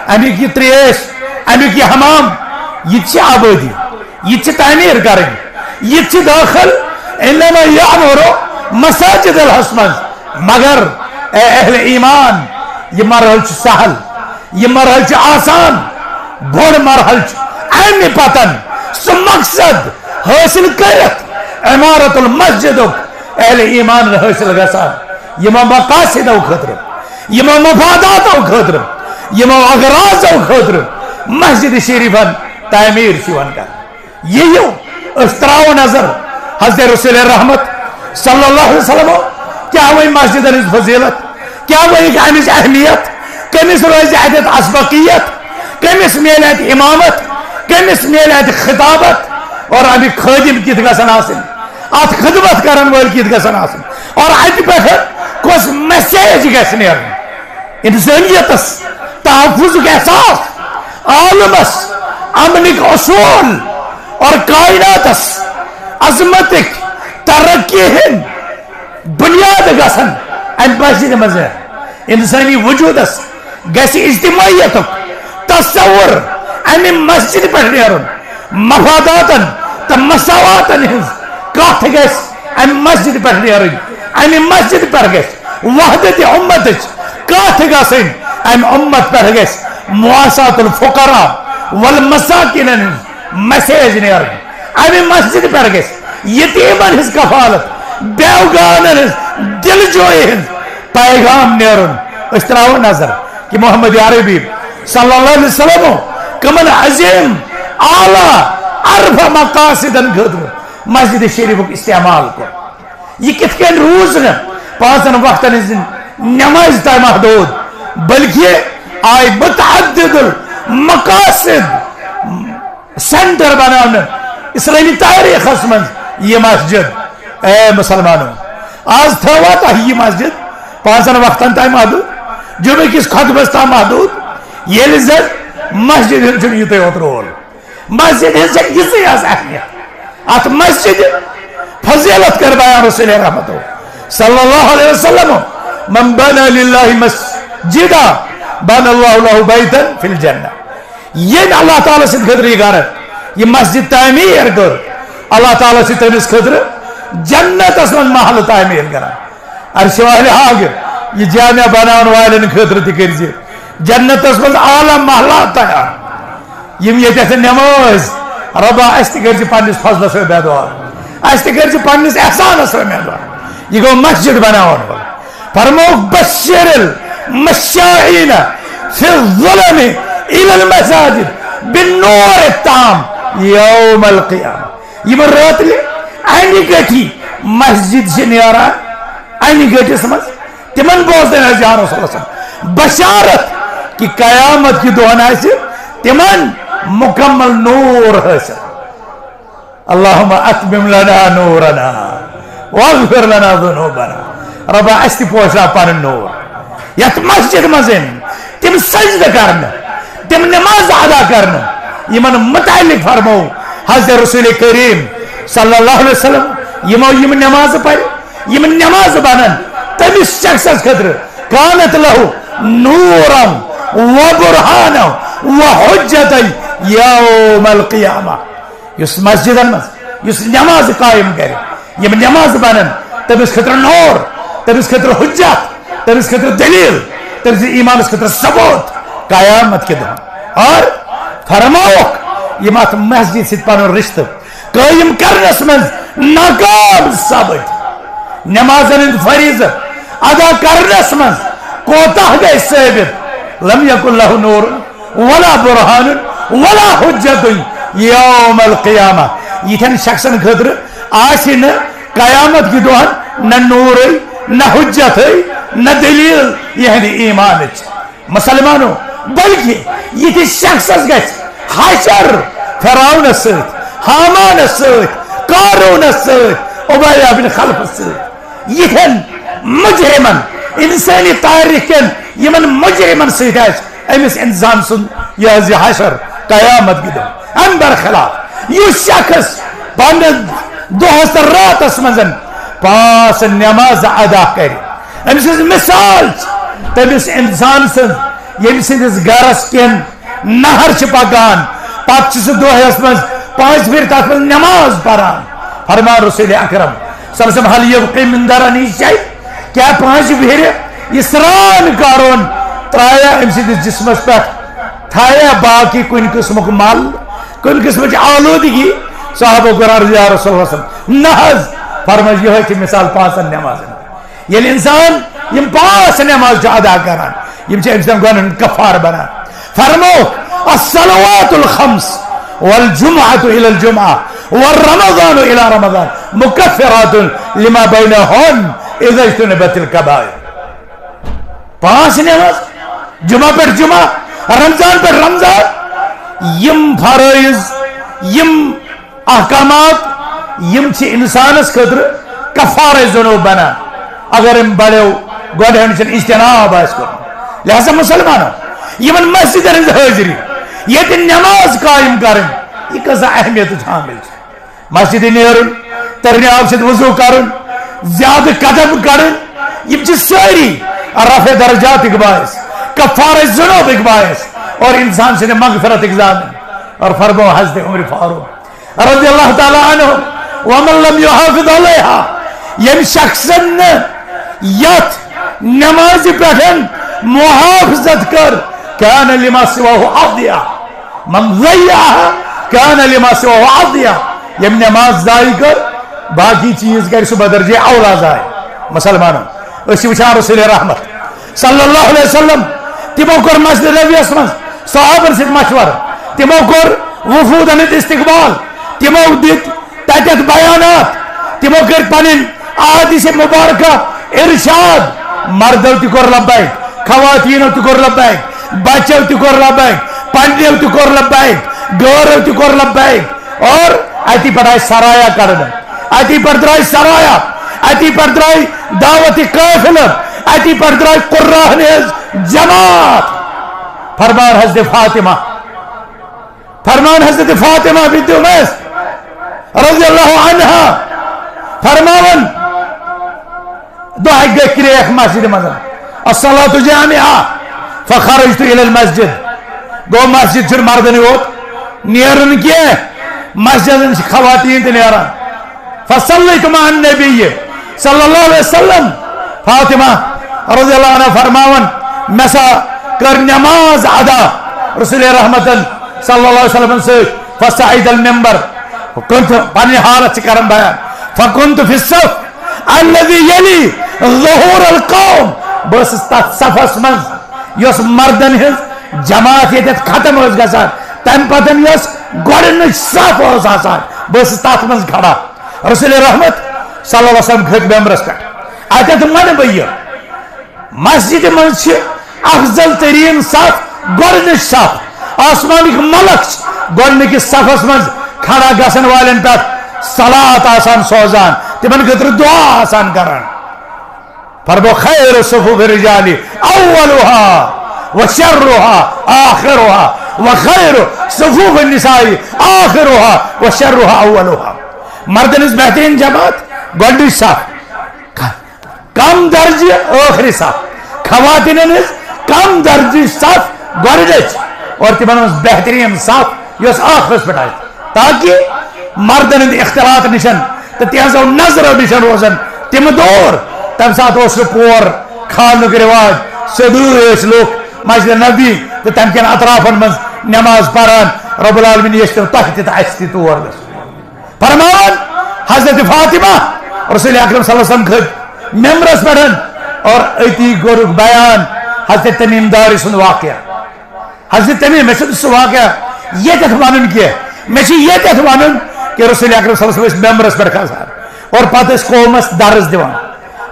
امیُک یہ تریش، امیُک یہ حمام، یہ چھِ آبادی، یہ چھِ تعمیر کرٕنۍ، یہ چھِ داخل انما یعمر مساجد اللہ منٛز۔ مگر اے اہل ایمان، یہ مرحلہٕ چھُ سہل، یہ مرحلہٕ چھُ آسان، بوٚڑ مرحلہٕ چھُ۔ امہِ پتن سُہ مقصد حٲصِل کٔرِتھ عمارت المسجدُک اہل ایمان حٲصِل گژھان۔ یِمو مقاصدو خٲطرٕ، یِمو مفاداتو خٲطرٕ، یِمو اغراضو خٲطرٕ مسجد شریفن تعمیر چھِ یِوان کرنہٕ۔ یِیِو، أسۍ ترٛاوو نظر حضرت رسول رحمت صلی اللہ علیہ وسلم کیٛاہ وَنہِ مسجدن ہٕنٛز فضیلت، کیٛاہ وَنہِ امِچ اہمیت، کٔمِس روزِ اتٮ۪تھ اسبقیت، کٔمِس میلہِ اتہِ امامت، کٔمِس میلہِ اتہِ خطابت، اور امیِکۍ خٲدم کِتھ گژھن آسٕنۍ، اتھ خدمت کرن وٲلۍ کِتھ گژھن آسٕنۍ، اور اتہِ پٮ۪ٹھ کۄس میسیج گژھِ نیرٕنۍ۔ انسانیتس تحفظُک احساس، عالمس امنٕکۍ اصوٗل اور کائناتس عظمتٕکۍ ترقی ہٕنٛدۍ بنیاد گژھن امہِ مسجدِ منٛز۔ انسٲنی وجودس گژھِ اجتماعیتُک تصور امہِ مسجدِ پٮ۪ٹھ نیرُن۔ مفاداتن تہٕ مساواتن ہٕنٛز کتھ گژھِ امہِ مسجدِ پٮ۪ٹھ نیرٕنۍ۔ امہِ مسجدِ پٮ۪ٹھ گژھِ وحدت امتٕچ کتھ گژھٕنۍ۔ امہِ امت پٮ۪ٹھ گژھِ مواساة الفقراء والمساکینن ہٕنٛز میسیج نیرٕنۍ۔ امہِ مسجدِ پٮ۪ٹھ گژھِ یتیمن ہٕنٛز کفالت، بیوگانن ہٕنٛز دلجویی ہٕنٛز پیغام نیرُن۔ أسۍ ترٛاوو نظر کہ محمد عربی صلی اللہ علیہ وسلم کمن عظیم اعلیٰ عرفہ مقاصدن خٲطرٕ مسجد شریفُک استعمال کوٚر۔ یہ کتھ کٔنۍ روٗز نہٕ پانٛژن وقتن ہٕنٛز نمازِ تام محدود، بلکہ آیہِ متعدد المقاصد سینٹر بناونہٕ اسلامی تاریخس منٛز یہ مسجد۔ اے مسلمانو، آز تھٲوا تۄہہِ یہ مسجد پانٛژن وقتن تام محدود، جمعہ کِس خطبس تام محدود، ییٚلہِ زن مسجد ہُنٛد چھُنہٕ یُتُے یوت رول۔ مسجد ہٕنٛز چھےٚ یِژٕے آز اہمیت۔ اتھ مسجد فضیلت کر بیان رسول رحمتو صلی اللہ علیہ وسلم، من بنى لله مسجدا بنى الله له بيتا في الجنة۔ ییٚمۍ اللہ تعالیٰ سٕنٛدِ خٲطرٕ یہِ گرٕ، یہِ مسجد تعمیٖر کٔر، اللہ تعالیٰ چھُ تٔمِس خٲطرٕ جنتس منٛز محلہٕ تعمیٖر کران۔ عرشہِ والہِ ہاگہٕ، یہِ جامع بناون والٮ۪ن خٲطرٕ تہِ کٔرۍ زِ جنتس منٛز اعلیٰ محلات تیار۔ یِم ییٚتٮ۪تھ نٮ۪مٲز، رۄبا، اَسہِ تہِ کٔرۍ زِ پننِس فضلس سۭتۍ بیدوار، اَسہِ تہِ کٔرۍ زِ پننِس احسانس سۭتۍ بیدوار۔ یہِ گوٚو مسجد بناون وول۔ فرمووُکھ، بشر المشائین فی الظلم الی المساجد بالنور التام یوم القیامہ۔ یِم رٲتلہِ انہِ گٔٹھی مسجد چھِ نیران، انہِ گٔٹِس منٛز، تِمن بوزنٲوۍ حض یا رسول اللہ صلی اللہ علیہ وسلم بشارت کہ قیامت کہِ دۄہن آسہِ تِمن مکمل نور حٲصِل۔ اللہم اتمم لنا نورنا واغفر لنا ذنوبنا۔ رۄبا، اَسہِ تہِ پوشراو پنُن نور یتھ مسجد منٛز۔ تِم سجدٕ کرنہٕ، تِم نماز ادا کرنہٕ، یِمن متعلق فرموو حضرت رسول کریم صلی اللہ علیہ وسلم، یِمو یِم نمازٕ پرِ، یِم نمازٕ بنن تٔمِس شخصس خٲطرٕ، کانت لہو نورم و برہانم و حجت یوم القیامہ۔ یُس مسجدن منٛز یُس نماز قائم کرِ، یِم نماز بنن تٔمِس خٲطرٕ نور، تٔمِس خٲطرٕ حجت، تٔمِس خٲطرٕ دلیل، تٔمۍ سٕنٛدِ ایمانس خٲطرٕ ثبوت قیامت کہِ دۄہ۔ اور فرماوکھ، یِم اتھ مسجد سۭتۍ پنُن رشتہٕ قائم کرنس منٛز ناکام سپٕدۍ، نمازن ہٕنٛدۍ فریضہٕ ادا کرنس منٛز کوتاہ گٔے ثٲبت، لم یکن لہ نور ولا برہان ولا حجت یوم القیامہ۔ یِتھٮ۪ن شخصن خٲطرٕ آسہِ نہٕ قیامت کہِ دۄہن نہ نورے، نہ حجتھے، نہ دلیل یِہنٛدِ ایمانٕچ۔ مسلمانو، بلکہ یِتھِس شخصس گژھِ حشر فرعونس سۭتۍ، ہامانس سۭتۍ، قارونس سۭتۍ، ابی بن خلفس سۭتۍ۔ یِتھٮ۪ن مجرمن، انسٲنی تاریخ کٮ۪ن یِمن مجرمن سۭتۍ آسہِ أمِس انسان سُنٛد یہِ حظ یہِ حشر قیامت کہِ دۄہ۔ امہِ برخلاف یُس شخص پننِس دۄہس تہٕ راتس منٛز پانٛژھ نماز ادا کرِ، أمۍ سٕنٛز مثال چھِ تٔمِس انسان سٕنٛز، ییٚمہِ سٕنٛدِس گرس کٮ۪ن نہر چھِ پکان، پتہٕ چھُ سُہ دۄہس منٛز پانٛژِ پھِرِ تتھ منٛز نماز پران۔ فرمان رسول اکرم صلی اللہ علیہ وسلم، ہل یبقی من درنی شیء؟ کیا پانٛژِ پھِرِ یہِ سران کرُن ترٛایہ أمۍ سٕنٛدِس جسمس پٮ۪ٹھ، تھایہ باقی کُنہِ قٕسمُک مل، کُنہِ قٕسمٕچ آلودگی؟ صحابہ کرام رضی اللہ رسول اللہ صلی اللہ علیہ وسلم، نہ حظ۔ فرمٲے، یِہوٚے چھِ مثال پانٛژن نمازن۔ ییٚلہِ انسان یِم پانٛژھ نماز چھُ ادا کران، یِم چھِ أمۍ سٕنٛدٮ۪ن گۄنہن ہُنٛد کفارٕ بنان۔ فرموو، الصلوات الخمس والجمعة إلى الجمعة والرمضان إلى رمضان مكفرات لما بينهن إذا اجتنبت الكبائر۔ پانٛژھ نماز، جمعہ پٮ۪ٹھ جمعہ، رمضان پٮ۪ٹھ رمضان، یِم فرٲیض، یِم احکامات، یِم چھِ انسانس خٲطرٕ کفارے ذنوب بنان، اگر أمۍ بڑیو گۄڈٕ ہن چھُنہٕ اجتناب آسہِ کوٚرمُت۔ لہذا مسلمانو، یِمن مسجدن ہٕنٛز حٲضری، ییٚتہِ نماز قائم کرٕنۍ، یہِ کۭژاہ اہمیتٕچ حامل چھِ۔ مسجدِ نیرُن، تٔرنہِ آبہٕ سۭتۍ وضو کرُن، زیادٕ قدم کڑٕنۍ، یِم چھِ سٲری رفع درجاتٕکۍ باعث، کفارہ ذنوبٕکۍ باعث اور انسان سٕنٛدِ مغفرتٕکۍ ضامن۔ اور فرموو حضرت عمر فاروق رضی اللہ تعالیٰ عنہ، ومن لم يحافظ عليها، ییٚمہِ شخصن نہٕ یتھ نمازِ پٮ۪ٹھ محافظت کٔر، كان لما سواه عضية، من ضيعها كان لما سواه عضية، ییٚمہِ نماز ضایع کٔر، باقی چیز کرِ سُہ بدرجہ اولا ضایع۔ مسلمانو، أسۍ چھِ وٕچھان رسول رحمت صلی اللہ علیہ وسلم، تِمو کوٚر مسجد نبویس منٛز صحابن سۭتۍ مشورٕ، تِمو کوٚر وفودن ہُنٛد استقبال، تِمو دِتۍ تتٮ۪تھ بیانات، تِمو کٔرۍ پنٕنۍ احادیث مبارکہ ارشاد، مردو تہِ کوٚر لبیک، خواتینو تہِ کوٚر لبیک، بچو تہِ کوٚر لبیک، پننیو تہِ کوٚر لبیک، غٲرو تہِ کوٚر لبیک۔ اور اتی پٮ۪ٹھ آیہِ سرایا کڑنہٕ، اتی پٮ۪ٹھ درٛاے سرایا، اتی پٮ۪ٹھ درٛاے دعوت قافلہٕ، اتی پٮ۪ٹھ درٛاے قراہن ہٕنٛز جماعت۔ فرمان حضرت فاطمہ، فرمان حضرت فاطمہ بنت عمیس رضی اللہ عنہا فرماون، دۄہے گٔے کرٛیکھ مسجدِ منٛز، الصلاۃ جامعہ، فخرجت الی المسجد، گوٚو مسجد چھُنہٕ مردنٕے یوت نیرُن کینٛہہ، مسجدن چھِ خواتین تہِ نیران۔ فصليت مع النبي صلى الله عليه وسلم۔ فاطمہ رضی اللہ عنہا فرماوان، مےٚ سا کٔر نماز ادا رسول رحمتن صلی اللہ علیہ وسلم سۭتۍ۔ فصعد المنبر، كنت، پننہِ حالت چھِ کران بیان۔ فكنت في الصف الذي يلي ظهور القوم، بہٕ ٲسٕس تتھ صفس منٛز یۄس مردن ہٕنٛز جماعت ییٚتٮ۪تھ ختم ٲس گژھان، تمہِ پتہٕ یۄس گۄڈٕنِچ صف ٲس آسان، بہٕ ٲسٕس تتھ منٛز کھڑا۔ رسول رحمت صلی اللہ علیہ وسلم کھٔتۍ ممبرس پٮ۪ٹھ۔ اتٮ۪تھ ونہٕ بہٕ یہِ، مسجدِ منٛز چھِ افضل ترین صف گۄڈٕنِچ صف۔ آسمانٕکۍ ملک چھِ گۄڈٕنِکِس صفس منٛز کھڑا گژھن والٮ۪ن پٮ۪ٹھ صلوات آسان سوزان، تِمن خٲطرٕ دعا آسان کران۔ فرمو، خیر صفوف الرجال اولها وشرها آخرها، وخیر صفوف النساء آخرها وشرها اولها۔ مردن ہٕنٛز بہترین جماعت گۄڈٕنِچ صف، کم درجہ ٲخری صف، خواتینن ہٕنٛز کم درجہ صف گۄڈٕنِچ، اور تِمن ہٕنٛز بہترین صف یۄس ٲخرس پٮ۪ٹھ آسہِ، تاکہ مردن ہٕنٛدِ اختلاط نِشن تہٕ تِہنٛزو نظرو نِشن روزن تِم دوٗر۔ تمہِ ساتہٕ اوس نہٕ پور کھالنُک رِواج، سیوٚدُے ٲسۍ لُکھ مسجد نبوی تہٕ تمہِ کٮ۪ن اطرافن منٛز نماز پران۔ رب العالمین یژھِ تۄہہِ تہِ تہٕ اسہِ تہِ تور گژھُن۔ فرماوان، حضرت فاطمہ رسول اکرم صلی اللہ علیہ وسلم کھٔتۍ ممبرس پٮ۪ٹھ اور أتی کوٚرُکھ بیان حضرت تمیم داری سُنٛد واقعہ۔ حضرت تمیم، مےٚ چھُنہٕ سُہ واقعہ ییٚتٮ۪تھ وَنُن کینٛہہ، مےٚ چھُ ییٚتٮ۪تھ وَنُن کہِ رسول اکرم صلی اللہ علیہ وسلم ٲسۍ ممبرس پٮ۪ٹھ کھسان اور پتہٕ ٲسۍ قومس درس دِوان۔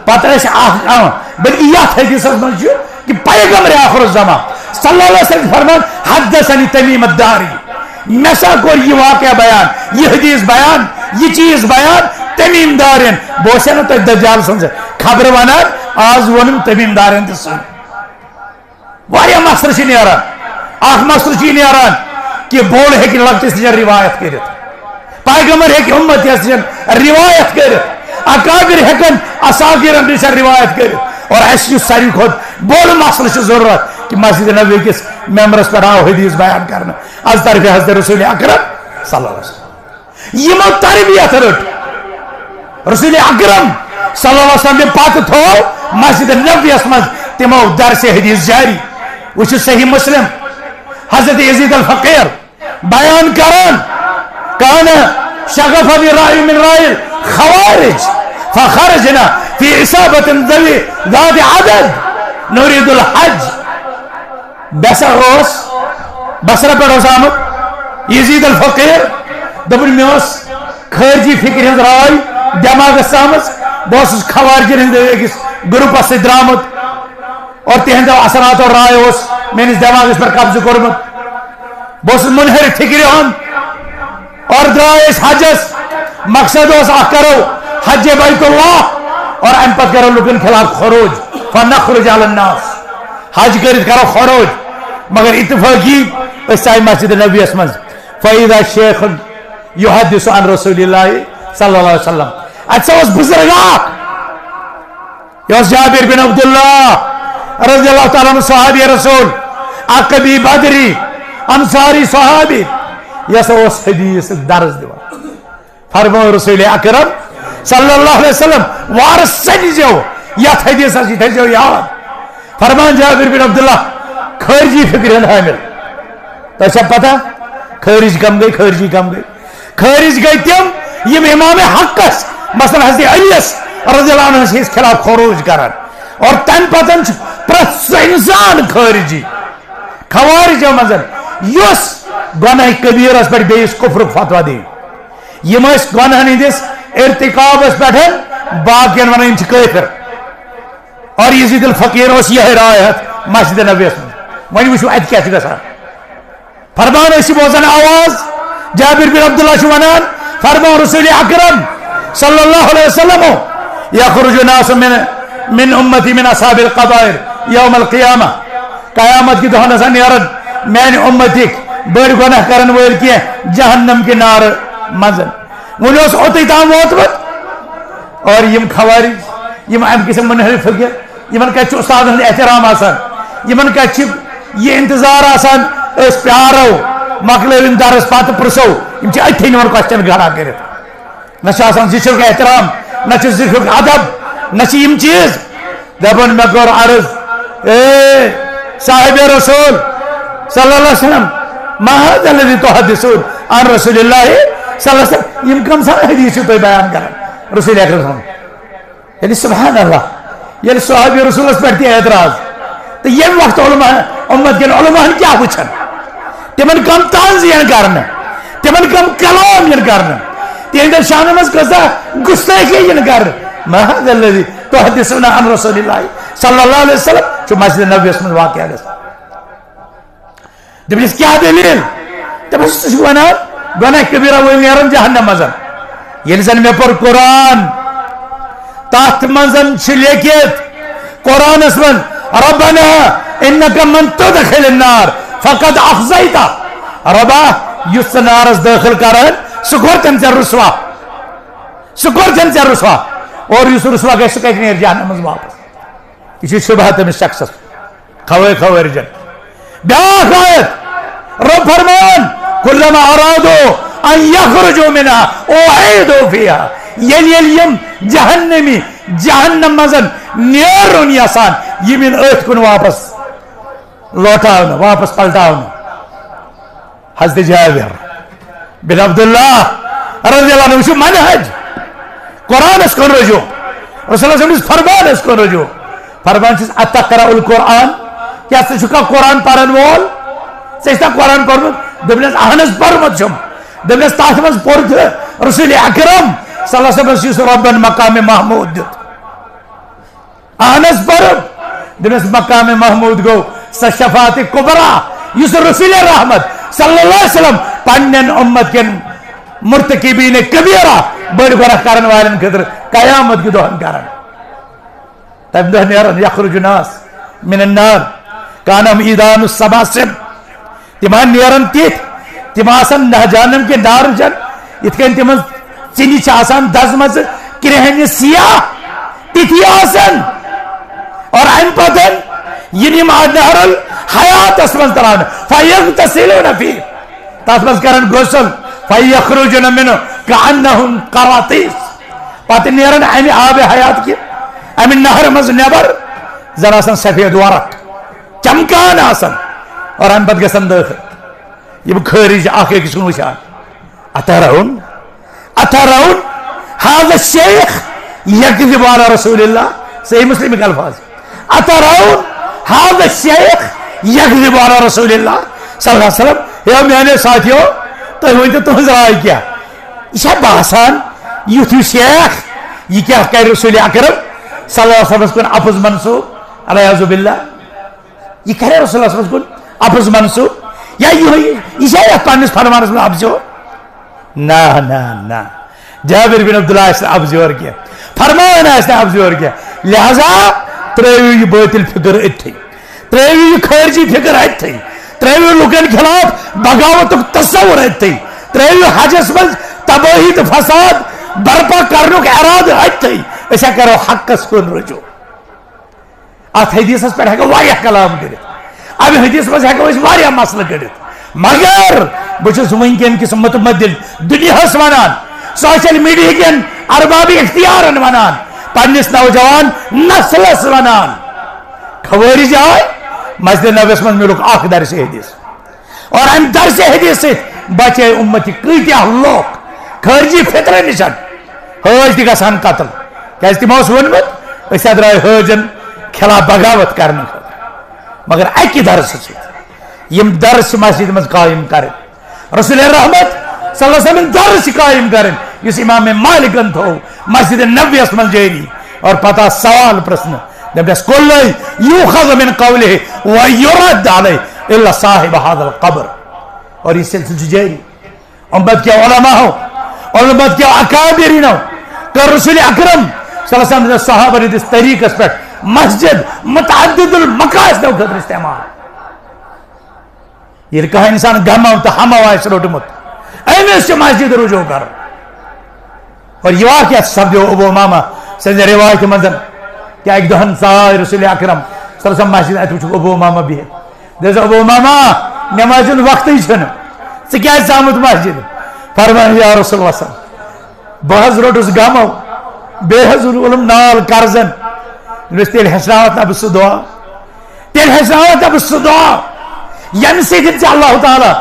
پتہٕ ٲسۍ اکھ، آ، بلکہ یتھ حدیثس منٛز چھُ کہ پیغمبر آخر الزمان صلی اللہ علیہ وسلم فرمان، حدثنی تمیم الداری، مےٚ سا کوٚر یہِ واقعہ بیان، یہِ حدیث بیان، یہِ چیٖز بیان تمیم دارین۔ بہٕ اوسے نہٕ تۄہہِ دجال سٕنٛز خبرٕ ونان، آز ووٚنُم تمیم دارین تہِ سُے۔ واریاہ مسلہٕ چھِ نیران۔ اکھ مسلہٕ چھُ یہِ نیران کہ بوٚڑ ہیٚکہِ لۄکٹِس نِش روایت کٔرِتھ، پیغمبر ہیٚکہِ اُمتیس نِش روایت کٔرِتھ، اکابر ہیٚکن اصاغرن نِش روایت کٔرِتھ۔ اور اسہِ یُس ساروی کھۄتہٕ بوٚڑ مسلہٕ چھُ ضروٗرت کہ مسجد نبوی کِس ممبرس پٮ۪ٹھ آو حدیث بیان کرنہٕ از طرفِ حضرت رسول اکرم صلی اللہ علیہ وسلم۔ یِمو تربیت رٔٹ۔ رسول اکرم صلی اللہ علیہ وسلم پتہٕ تھوو مسجد نبویس منٛز تِمو درس حدیث جاری۔ وٕچھِو صحیح مسلم، حضرت یزید الفقیر بیان کران، کان شغفنی رأی من رأی الخوارج فخرجنا فی عصابة ذوی ذات عدد نرید الحج۔ بسر اوس، بصرہ پٮ۪ٹھ اوس آمُت یزید الفقیر، دوٚپُن، مےٚ اوس خارجی فکرِ ہٕنٛز راے دٮ۪ماغس آمٕژ، بہٕ اوسُس خوارجن ہٕنٛدِ أکِس گروپس سۭتۍ درٛامُت اور تِہنٛدیو اثراتو راے اوس میٲنِس دٮ۪ماغس پٮ۪ٹھ قبضہٕ کوٚرمُت۔ بہٕ اوسُس منحرف فکرِ ہُنٛد۔ اور درٛاے أسۍ حجس، مقصد اوس اکھ کرو حج بیت اللہ اور امہِ پتہٕ کرو لُکن خلاف خروج، فنخرج علی الناس، حج کٔرِتھ کرو خروج، مگر اتفاقی أسۍ آے مسجد نبویس منٛز، فاذا شیخ یحدث عن رسول اللہ صلی اللہ علیہ وسلم۔ اتہِ سا اوس بزرگ اکھ، یہِ اوس جابر بن عبداللہ رضی اللہ تعالیٰ عنہ، صحابی رسول، عقبی بدری، انصاری صحابی، یہِ ہسا اوس حدیث درس دِوان۔ فرموو رسول اکرم صلی اللہ علیہ وسلم، وارٕ سٔنزیو یتھ حدیثس، یہِ تھٲیزیو یاد۔ فرمان جابر بن عبداللہ، خارجی فکرِ ہُنٛد حامل۔ تۄہہِ چھا پتہ خارج کم گٔے؟ خارجی کم گٔے؟ خارج گٔے تِم، یِم امام حقس، مثلاً حضرت علیس رضی اللہ عنہ ہس خلاف خروج کران۔ اور تمہِ پتہٕ چھُ پرٛٮ۪تھ سُہ انسان خارجی، خوارجو منٛز، یُس گۄناہ کبیرس پٮ۪ٹھ بیٚیِس کفرُک فتویٰ دِیہِ۔ یِم ٲسۍ گۄناہن ہٕنٛدِس ارتکابس پٮ۪ٹھ باقین ونان، یِم چھِ کٲفر۔ اور یزید الفقیر اوس یِہے راے ہٮ۪تھ مسجد نبویس منٛز۔ وۄنۍ وٕچھِو اتہِ کیٛاہ چھُ گژھان۔ فرمان ٲسۍ بوزان آواز، جابر بن عبداللہ چھُ ونان، فرموو رسول اکرم صلی اللہ علیہ وسلم، یخرج ناس من، من امتی من اصحاب القبائر یوم القیامہ، قیامت کہِ دۄہ نسا نیرن میانہِ امتٕکۍ بٔڑۍ گۄناہ کرن وٲلۍ کینٛہہ جہنم کہِ نارٕ منٛز۔ وۄنۍ اوس اوٚتُے تام ووتمُت اور یِم خوارج، یِم امہِ قٕسم منحرف فقیر، یِمن کتہِ چھُ استادن ہُنٛد احترام آسان؟ یِمن کتہِ چھُ یہِ انتظار آسان، أسۍ پیارو، مۄکلٲوِن درس پتہٕ پرژھو؟ یِم چھِ أتھی نِوان question کھڑا کٔرِتھ۔ نہ چھُ آسان زِچھُک احترام، نہ چھُ زِچھُک ادب، نہ چھِ یِم چیٖز۔ دَپان، مےٚ کوٚر عرض، اے صاحب رسول صلی اللہ علیہ وسلم، ما هذا الذي تحدثون عن رسول الله صلی اللہ علیہ وسلم؟ یِم کم سان حدیث چھِو تُہۍ بیان کران رسول اکرم صلی اللہ علیہ وسلم؟ یعنی سبحان اللہ، ییٚلہِ صحابی رسولس پٮ۪ٹھ تہِ اعتراض، تہٕ ییٚمہِ وقتہٕ علماء، امت کٮ۪ن علماہن کیٛاہ وٕچھن؟ تِمن کم طنز یِن کرنہٕ، تِمن کم کلام یِن کرنہٕ، تِہنٛدٮ۪ن شانن منٛز کۭژاہ گستٲخی یِن کرنہٕ؟ ما هذا الذي تحدثون عن رسول الله صلی اللہ علیہ وسلم چھُ مسجد نبویس منٛز واقعہ گژھان۔ دٔپِس، کیٛاہ دٔلیٖل؟ دَپان، ژٕ چھُکھ وَنان، گۄناہ کبیٖرہ وٲلۍ نیرَن جہنم منٛز۔ ییٚلہِ زَن مےٚ پوٚر قرآن، تَتھ منٛز چھِ لیکھِتھ، قرآنَس منٛز، "ربنا انک من تدخل النار فقد اخزیتہ"۔ رۄبا، یُس ژٕ نارَس دٲخل کَرَن، سُہ کوٚر تٔمۍ ژےٚ رُسوا۔ سُہ کوٚر تٔمۍ ژےٚ رُسوا۔ اور یُس رُسوا گژھِ، سُہ کَتہِ نیرِ جہنم منٛز واپس؟ یہِ چھُ شبہہ تٔمِس شخصس، خوٲ-، خوٲرِجن۔ بیٛاکھ آیت، رۄب فرمان، "کلما ارادوا ان یخرجوا منها اعیدوا فیها"۔ ییٚلہِ، ییٚلہِ یِم جہنمی جہنم منٛز نیرُن یژھان، یِم یِن أتھۍ کُن واپس لوٹاونہٕ، واپس پلٹاونہٕ۔ حضرت جابر بن عبداللہ رضی اللہ عنہ، وٕچھِو منہج، قرآنس کُن رجوع، رسول اللہ صلی اللہ علیہ وسلم فرمانس کُن رجوع۔ فرمان چھُس، "اتقرأ القرآن"، کیٛاہ ژٕ چھُکھا قرآن پرن وول؟ ژےٚ چھُکھا قرآن پوٚرمُت؟ دوٚپنس، "اہن حظ، پوٚرمُت چھُم۔" دوٚپنس، "تتھ منٛز پوٚر تہٕ رسول اکرم صلی اللہ علیہ وسلم یُس رۄبن مقام محمود دیُت۔" اہن حظ، پرُن۔ دوٚپنس، مقام محمود گوٚو سۄ شفاعت کبرا، یُس رسول رحمت صلی اللہ علیہ وسلم پننٮ۪ن امت کٮ۪ن مرتکبین کبیرہ، بٔڑ گناہ کرن والٮ۪ن خٲطرٕ قیامت کہِ دۄہن کرن۔ تمہِ دۄہ نیرن، یخرج الناس من النار کانہم عیدان السماسم۔ تِم ہا نیرن تِتھۍ، تِم آسن نہ جہنم کہِ نارٕ جن، یِتھ کٔنۍ تِمن ژِنہِ چھِ آسان دزمژٕ کرٛیٚہنہِ سیاہ، تِتھی آسن۔ اور امہِ پتہٕ یِن یِم نہر الحیاتس منٛز تراونہٕ، فیغتسلون فیہ، تتھ منٛز کرن غسل، فیخرجون منہ کأنہم قراطیس، پتہٕ نیرن امہِ آبِ حیات کہِ، امہِ نہرِ منٛز نٮ۪بر، زن آسن سفید ورق، چمکان آسن، اور امہِ پتہٕ گژھن دٲخل۔ یِم خٲرج اکھ أکِس کُن وٕچھان، اترون، اترون هذا الشیخ یکذب علی رسول اللہ، صحیح مسلم کے الفاظ، اترون هذا الشیخ یکذب علی رسول اللہ صلی اللہ علیہ وسلم۔ ہے میانیو ساتھیو، تُہۍ ؤنۍ تو تُہنٛز راے کیٛاہ؟ یہِ چھا باسان یُتھ ہیوٗ شیخ، یہِ کیٛاہ کرِ رسول اکرم صلی اللہ علیہ وسلمس کُن اپُز منسوب؟ العیاذ باللہ۔ یہِ کرِ رسول اللہ صلی اللہ علیہ وسلمس کُن اپُز منسوب؟ یا یِہوٚے، یہِ چھا یتھ پننِس فرمانس منٛز اپزیور؟ نہ، نہ، نہ۔ جابر بن عبداللہ آسہِ نہٕ اپزیور کینٛہہ، فرمان آسہِ نہٕ اپزیور کینٛہہ۔ لہذا ترٲوِو یہِ بٲطل فکر أتتھٕے، ترٲوِو یہِ خارجی فکر أتتھٕے، ترٲوِو لُکن خلاف بغاوتُک تصور أتتھٕے، ترٲوِو حجس منٛز تبٲہی تہٕ فساد برپا کرنُک ارادٕ أتتھٕے۔ أسۍ ہا کرو حقس کُن رجوع۔ اتھ حدیثس پٮ۪ٹھ ہٮ۪کو واریاہ کلام کٔرِتھ، امہِ حدیث منٛز ہٮ۪کو أسۍ واریاہ مسلہٕ کٔڑِتھ، مگر بہٕ چھُس وٕنکیٚن کِس متبدل دُنیاہس ونان، سوشل میڈیا کٮ۪ن ارباب اختیارن ونان، پننِس نوجوان نسلس ونان، خوٲرج آے، مسجد نبویس منٛز میلُکھ اکھ درس حدیث۔ اور امہِ درس حدیث سۭتۍ بچے امت کۭتیاہ لوٗکھ خارجی فکرٕ نِش۔ حٲج تہِ گژھان قتل، کیازِ تِمو اوس ووٚنمُت، أسۍ ہا درٛاے حٲجن خلاف بغاوت کرنہٕ خٲطرٕ۔ مگر اکہِ درسہٕ سۭتۍ یِم درس چھِ مسجد منٛز قٲیِم کرٕنۍ، رسول رحمت صلی اللہ علیہ وسلم درس چھِ قٲیِم کرٕنۍ، یُس امام مالکن تھوو مسجد نبویس منٛز جٲری۔ اور پتہ سوال پرژھنہٕ، دپس، "کل یؤخذ من قوله و یرد علیہ الا صاحب هذا القبر"۔ اور یہ سلسلہ چھُ جٲری۔ امت کیو علماءو، امت کیو اکابرینو کٔر رسول اکرم صلی اللہ علیہ وسلم صحابہ ہٕنٛدِس طریقس پٮ۪ٹھ مسجد متعدد المقاصدو خٲطرٕ استعمال۔ ییٚلہِ کانٛہہ انسان غمو تہٕ ہمو آسہِ روٚٹمُت، أمِس چھِ مسجد رجوع کرُن۔ اور یہ واقعہ سپدیو ابو امامہ سٕنٛزِ روایتہِ منٛز کہ اکہِ دۄہن ژاے رسول اکرم صلی اللہ علیہ وسلم مسجد، اتہِ وٕچھُکھ ابو امامہ بِہِتھ۔ دوٚپُس، "ابو امامہ، نمازِ ہُنٛد وقتٕے چھُنہٕ، ژٕ کیٛازِ ژامُت مسجد؟" فرمان، یا رسول اللہ صلی اللہ علیہ وسلم، بہٕ حظ روٚٹُس غمو، بیٚیہِ حظ روٗدُم نال قرضن۔ مےٚ دوٚپُس، تیٚلہِ ہیٚچھناوتھ نہ بہٕ سُہ دعا، تیٚلہِ ہیٚچھناوتھ نہ بہٕ سُہ دعا، ییٚمہِ سۭتۍ ژےٚ اللہ تعالیٰ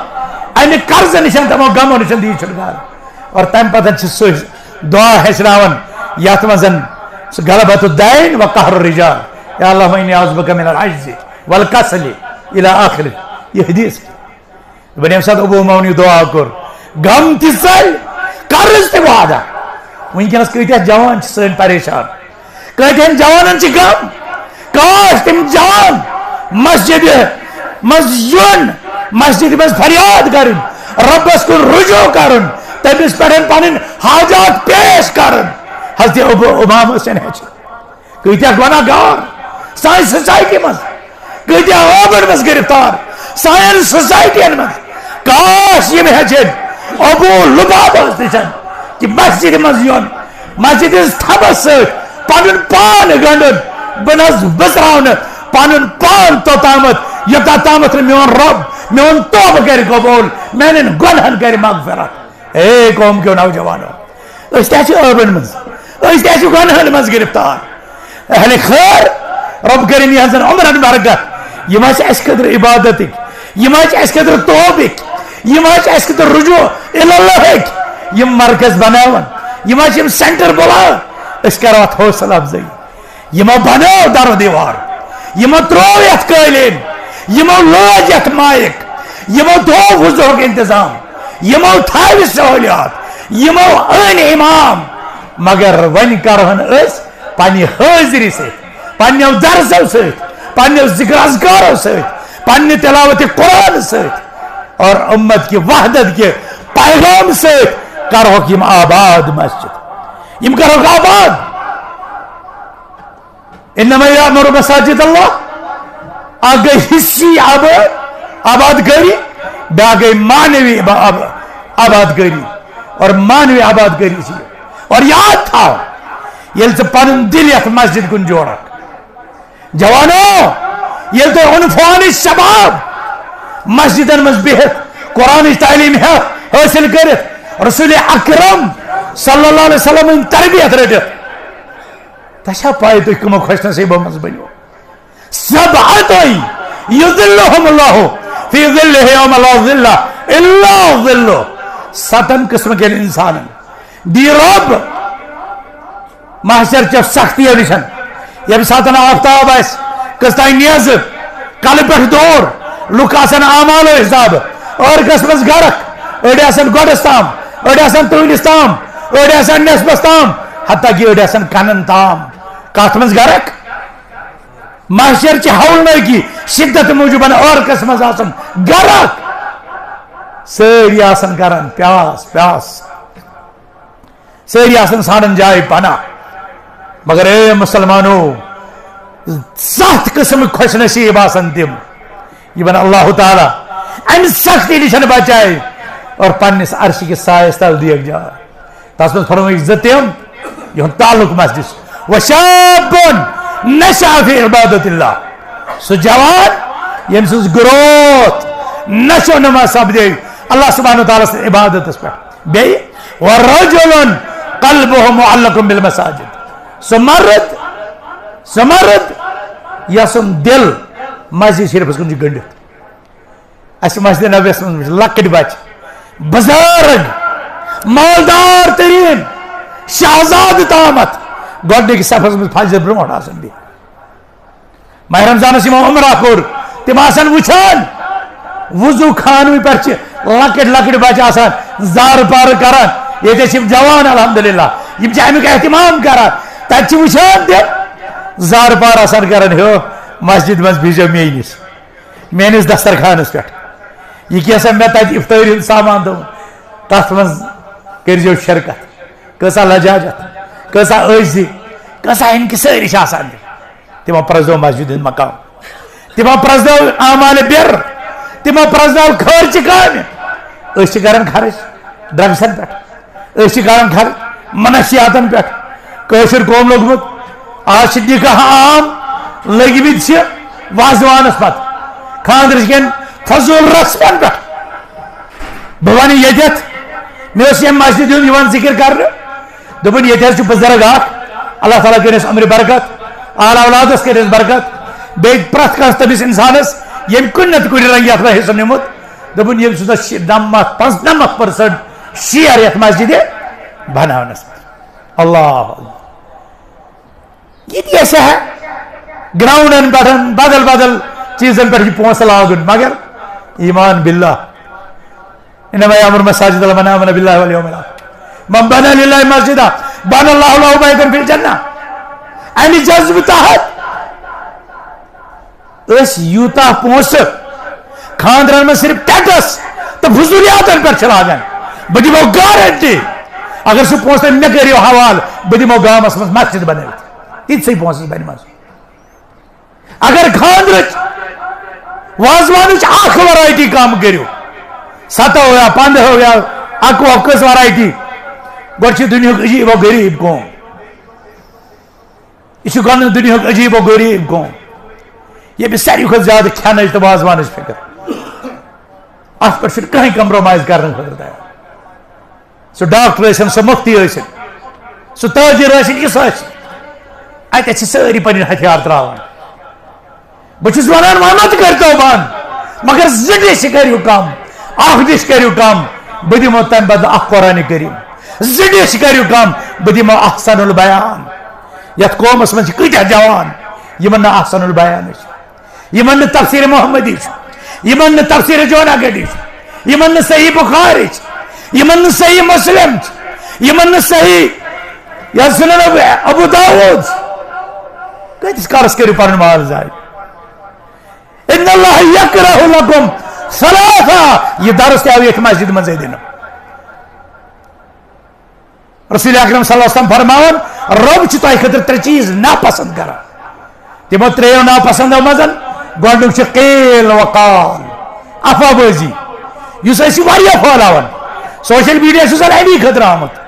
امہِ قرضہٕ نِش، تِمو غمو نِش دِیہِ چھُٹکارٕ۔ اور تمہِ پتہٕ چھِ سُہ دعا ہیٚچھناوان، یتھ منٛز سُہ غلبۃ الدین و قہر الرجال، یا اللہم انی اعوذ بک من العجز والکسل الی آخر۔ یہ حدیث۔ دوٚپُن، ییٚمہِ ساتہٕ ابو امامن یہِ دعا کوٚر، غم تہِ ژلۍ، قرض تہِ وعدہ۔ وٕنکیٚنس کۭتیاہ جوان چھِ سٲنۍ پریشان، کۭتیاہن جوانن چھِ غم۔ کاش تِم جوان مسجدِ منٛز یُن، مسجدِ منٛز فریاد کرٕنۍ، رۄبس کُن رجوع کرُن، تٔمِس پٮ۪ٹھ پنٕنۍ حاجات پیش کرٕنۍ۔ حضرت ابو امام حسین ہیٚچھ۔ کۭتیاہ گۄناہ گار سانہِ سوسایٹی منٛز، کۭتیاہ عٲبن منٛز گرفتار سانٮ۪ن سوسایٹین منٛز۔ کاش یِم ہیٚچھن ابو لبابس نِش کہِ مسجدِ منٛز یُن، مسجدِ ہٕنٛز تھبس سۭتۍ پنُن پان گنٛڈُن، بہٕ نہ حظ بٕژراو نہٕ پنُن پان توٚتامتھ، یوٚتام تامتھ نہٕ میون رۄب میون توبہٕ کرِ قبول، میانٮ۪ن گۄنہن کرِ مغفرت۔ اے قوم کیو نوجوانو، أسۍ تہِ چھِ عٲبن منٛز، أسۍ تہِ چھِ گۄنہن منٛز گرفتار۔ اہل خیر، رب کریم یِہنٛزن عمرن برکت۔ یِم حظ چھِ اَسہِ خٲطرٕ عبادتٕکۍ، یِم حظ چھِ اَسہِ خٲطرٕ توبٕکۍ، یِم حظ چھِ اَسہِ خٲطرٕ رجوع الی اللہٕکۍ۔ یِم مرکز بناوان، یِم حظ چھِ یِم سینٹر بُلاوان۔ أسۍ کرو اتھ حوصلہٕ افزٲیی۔ یِمو بنٲو در و دیوار، یِمو ترٛوو یتھ قٲلیٖن، یِمو لٲج یتھ مایک، یِمو تھوو وضوہُک انتظام، یِمو تھاوِ سہولیات، یِمو أنۍ امام۔ مگر وۄنۍ کرہن أسۍ پننہِ حٲضری سۭتۍ، پننیو درسو سۭتۍ، پننیو ذکر اذکارو سۭتۍ، پننہِ تلاوت قرآن سۭتۍ اور امت کہِ وحدت کہِ پیغام سۭتۍ کرہوکھ یِم آباد مسجد، یِم کرہوکھ آباد۔ انما یامر مساجد اللہ۔ اکھ گٔے حصی آباد، آباد کٲری، بیاکھ گٔے معنوی آبا-، آب-، آباد کٲری۔ اور معنوی آباد کٲری چھِ یہِ۔ اور یاد تھاو، ییٚلہِ ژٕ پنُن دِل یتھ مسجد کُن جوڑکھ، جوانو، ییٚلہِ تُہۍ عنفوان شباب مسجدن منٛز بِہِتھ قرآنٕچ تعلیٖم ہیٚتھ حٲصِل کٔرِتھ، رسول اکرم صلی اللہ علیہ وسلم ہٕنٛز تربیت رٔٹِتھ، تۄہہِ چھا پاے تُہۍ کٕمو خۄش نصیٖبو منٛز بٔنِو؟ سبعة یظلهم الله في ظله يوم لا ظل إلا ظله۔ ستن قٕسمہٕ کٮ۪ن انسانن دی رب محشر چٮ۪و سختیو نِش۔ ییٚمہِ ساتہٕ آفتاب آسہِ کٔژتام نیزٕ، کلہٕ پٮ۪ٹھ دوٗر، لُکھ آسن اعمالو حسابہٕ عٲرقس منٛز غرق، أڑۍ آسن گۄڈس تام، أڑۍ آسن تۭرِس تام، أڑۍ آسن نٮ۪صبس تام، حتیٰ کہِ أڑۍ آسن کنن تام۔ کتھ منٛز غرق؟ محشر چہِ ہولنٲکی شدت موجوٗبن عٲرقس منٛز آسن غرق۔ سٲری آسن کران پیاس، پیاس۔ سٲری آسن ژھانڈان جاے پناہ۔ مگر اے مسلمانو، ستھ قٕسمٕکۍ خۄش نصیٖب آسن تِم، یِمن اللہ تعالیٰ امہِ سختی نِش بچایہِ اور پننِس عرشہِ کِس سایس تل دِیکھ جاے۔ تس منٛز فرمٲوِکھ زٕ تِم، یِہُنٛد تعلق مسجد چھُ۔ وشاب نشأ فی عبادت اللہ، سُہ جوان ییٚمۍ سٕنٛز گروتھ نشو نما سپدے اللہ سبحانہ و تعالیٰ سٕنٛز عبادتس پٮ۪ٹھ۔ بیٚیہِ، ورجل قلبہ معلق بالمساجد، سُہ مرد، سُہ مرد یسُنٛد دِل مسجد شریفس کُن چھُ گٔنڈِتھ۔ اسہِ مسجد نبویس منٛز وٕچھ لۄکٕٹۍ بچہِ، بزرگ، مالدار تریٖن، شہزادٕ تامتھ گۄڈٕنِکِس صفس منٛز فجر برونٛٹھ آسان بِہِتھ۔ ماہِ رمضانس یِمو عمرہ کوٚر، تِم آسن وٕچھان، وضو خانہٕ پٮ۪ٹھ چھِ لۄکٕٹۍ لۄکٕٹۍ بچہِ آسان زارٕ پارٕ کران۔ ییٚتہِ چھِ یِم جوان الحمدللہ، یِم چھِ امیُک اہتمام کران۔ تتہِ چھِ وٕچھان تِم زارٕ پارٕ آسان کران، ہیو مسجد منٛز بِہزیو مے نِش، میٲنِس دسترخانس پٮ۪ٹھ۔ یہِ کینٛژھا مےٚ تتہِ افطٲری ہُنٛد سامان تھوٚومُت، تتھ منٛز کٔرۍزیو شرکت۔ کۭژاہ لجاجت، کۭژاہ عٲجزی، کۭژاہ انکسٲری چھِ آسان۔ تِمو پرزنٲو مسجد ہُنٛد مقام، تِمو پرزنٲو اعمال بر، تِمو پرزنٲو خٲرچہِ کامہِ۔ أسۍ چھِ کران خرٕچ ڈرگسن پٮ۪ٹھ، أسۍ چھِ کران خرٕچ منشیاتن پٮ۪ٹھ۔ کٲشُر قوم لوٚگمُت، آز چھِ نکاح عام لٔگمٕتۍ چھِ وازوانس پتہٕ، خانٛدرٕ کٮ۪ن فضوٗل رسمن پٮ۪ٹھ۔ بہٕ ونہٕ ییٚتٮ۪تھ، مےٚ اوس ییٚمہِ مسجد ہُنٛد یِوان ذکر کرنہٕ، دوٚپُن، ییٚتہِ حظ چھُ بُزرگ اکھ، اللہ تعالیٰ کٔرِنَس عمرِ برکت، آل اولادس کٔرِنَس برکت، بیٚیہِ پرٛٮ۪تھ کانٛہہ تٔمِس اِنسانس، ییٚمہِ کُنہِ نتہٕ کُنہِ رنگہِ یتھ منٛز حصہٕ نیوٗمُت، دوٚپُن، ییٚمہِ سُنٛد شی-، نَمَتھ، پانٛژنَمَتھ percent share یتھ مسجدِ بناونس منٛز۔ اللہ اللہ۔ یہِ تہِ آسہِ ہا گراؤنڈن پٮ۪ٹھ، بدل بدل چیٖزن پٮ۪ٹھ یہِ پونٛسہٕ لاگُن، مگر ایمان باللہ، انما یامر مساجد اللہ من آمن باللہ والیوم الآخر، من بنا للہ مسجدا بنا اللہ لہ بیتا فی الجنہ۔ امہِ جذبہٕ تحت أسۍ یوٗتاہ پونٛسہٕ خانٛدرن منٛز صرف ٹیکس تہٕ فضولیاتن پٮ۪ٹھ چھِ لاگان، بہٕ دِمو گارنٹی، اگر سُہ پونٛسہٕ تُہۍ مےٚ کٔرِو حوالہٕ، بہٕ دِمو گامس منٛز مسجد بنٲوِتھ۔ تِتھسٕے پونٛسس بنہِ مسجد۔ اگر خانٛدرٕچ وازوانٕچ اکھ variety کم کٔرِو، ستو یا پندہو یا اکوُہ کٔژ variety، گۄڈٕ چھِ دُنیہُک عجیٖب و غریٖب قوم۔ یہِ چھُ گۄڈٕنیُک دُنیہُک عجیٖب و غریٖب قوم، ییٚمِس ساروی کھۄتہٕ زیادٕ کھٮ۪نٕچ تہٕ وازوانٕچ فِکر۔ اَتھ پٮ۪ٹھ چھُنہٕ کٕہٕنۍ compromise کرنہٕ خٲطرٕ تیار۔ سُہ ڈاکٹر ٲسِن، سُہ مُفتی ٲسِن، سُہ تاجر ٲسِن، یُس ٲسِن، اَتٮ۪تھ چھِ سٲری پنٕنۍ ہتھیار ترٛاوان۔ بہٕ چھُس وَنان، وۄنۍ مہ تہِ کٔرۍتو بنٛد، مگر زٕ dish کٔرِو کم، اکھ dish کٔرِو کم، بہٕ دِمو تَمہِ بدلہٕ اکھ قرآنِ کریم۔ زٕ dish کٔرِو کم، بہٕ دِمو احسن البیان۔ یتھ قومس منٛز چھِ کۭتیاہ جوان، یِمن نہٕ احسن البیانٕے چھُ، یِمن نہٕ تفسیر محمدی چھُ، یِمن نہٕ تفسیر جوناگڑھی چھُ، یِمن نہٕ صحیح بخاری چھُ، یِمن نہٕ صحیح مسلم چھُ، یِمن نہٕ صحیح یا سنن ابو، ابو داؤد۔ کۭتِس کالس کٔرِو پنُن مال ضایع؟ ان اللہ یکرہ لکم ثلاثہ، یہِ درس تہِ آو ییٚتھۍ مسجد منٛزے دِنہٕ۔ رسول اکرم صلی اللہ علیہ وسلم فرماوان، رب چھُ تۄہہِ خٲطرٕ ترٛےٚ چیٖز ناپسند کران۔ تِمو ترٛیٚیو ناپسندو منٛز گۄڈٕنیُک چھُ قیل و قال، افواہ بٲزی، یُس أسۍ چھِ واریاہ پھٲلاوان۔ Social media چھُ زن امی خٲطرٕ آمُت۔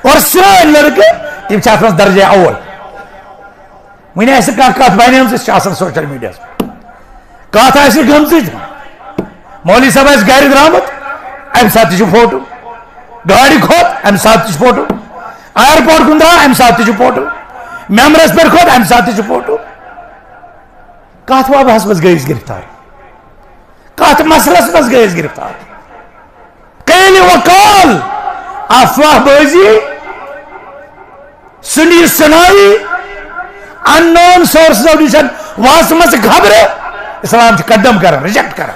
اور سٲنۍ لڑکہٕ، تِم چھِ اتھ منٛز درجے اول۔ وۄنۍ آسہِ کانٛہہ کتھ بنیمٕژ، أسۍ چھِ آسان social mediaہس پٮ۪ٹھ۔ کتھ آسہِ گٔمژٕے، مولوی صٲب آسہِ گرِ درٛامُت، امہِ ساتہٕ تہِ چھُ فوٹو۔ گاڑِ کھوٚت، امہِ ساتہٕ تہِ چھُ فوٹو۔ Airport کُن درٛاو، امہِ ساتہٕ تہِ چھُ فوٹو۔ ممبرس پٮ۪ٹھ کھوٚت، امہِ ساتہٕ تہِ چھُ فوٹو۔ کتھ وابہس منٛز گٔے أسۍ گرفتار؟ کتھ مسلس منٛز گٔے أسۍ گرفتار؟ قیل و قال، افواہ بٲزی، سُنی سُناوی، unknown sourcesو نِش واسمژٕ خبرٕ اسلام چھُ condemn کران، reject کران۔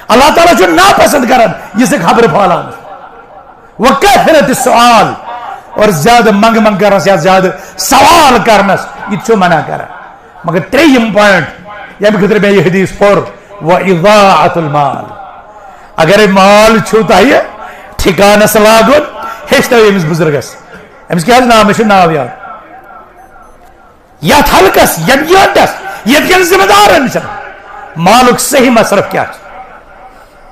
اللہ تعالیٰ چھُ ناپسند کران یِژھٕ خبرٕ پھٲلاونس۔ وکثرت السؤال، اور زیادٕ منٛگہٕ منٛگہٕ کرنس یا زیادٕ سوال کرنس، یہِ تہِ چھُ منع کران۔ مگر ترٛیٚیِم point، ییٚمہِ خٲطرٕ مےٚ یہِ حدیث پوٚر، واضاعة المال۔ اگرے مال چھُو تۄہہِ ٹھِکانس لاگُن، ہیٚچھتو ییٚمِس بُزرگس۔ أمِس کیٛاہ حظ ناو؟ مےٚ چھُ ناو یاد۔ یتھ حلقس، یتھ یونٹس، یتھ کٮ۪ن ذمہ دارن چھِ مالُک صحیح مصرف کیٛاہ چھُ؟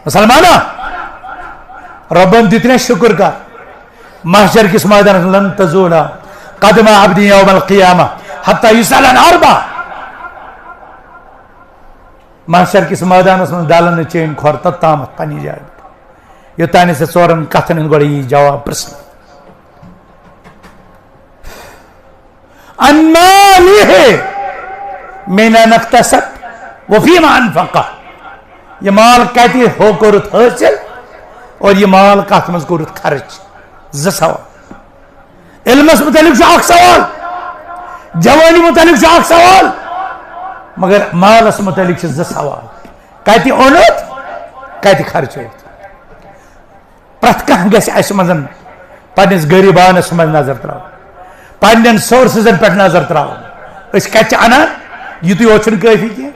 مسلمانا، رۄبن دیُت نہ شُکر کر۔ محشر کِس مٲدانس، لن تزول قدم عبد یوم القیامہ حتی یسأل عن اربع۔ محشر کِس مٲدانس منٛز ڈلن نہٕ چٲنۍ کھۄر توٚتامتھ پننہِ جایہِ پٮ۪ٹھ، یوٚتام نہٕ ژےٚ ژورن کتھن ہُنٛد گۄڈٕ یی جواب پرژھنہٕ۔ عن ماله من أين اكتسب وفيما أنفقه۔ یہِ مال کتہِ ہو کوٚرُتھ حٲصِل اور یہِ مال کتھ منٛز کوٚرُتھ خرٕچ؟ زٕ سوال۔ علمس متعلق چھُ اکھ سوال، جوانی متعلق چھُ اکھ سوال، مگر مالس متعلق چھِ زٕ سوال۔ کتہِ اوٚنُتھ، کتہِ خرچووُتھ؟ پرٛٮ۪تھ کانٛہہ گژھِ اَسہِ منٛز پنٛنِس غریٖبانَس منٛز نظر ترٛاوُن، پنٛنٮ۪ن sourcesن پٮ۪ٹھ نظر ترٛاوُن۔ أسۍ کَتہِ چھِ اَنان؟ یِتُے یوت چھُنہٕ کٲفی کینٛہہ،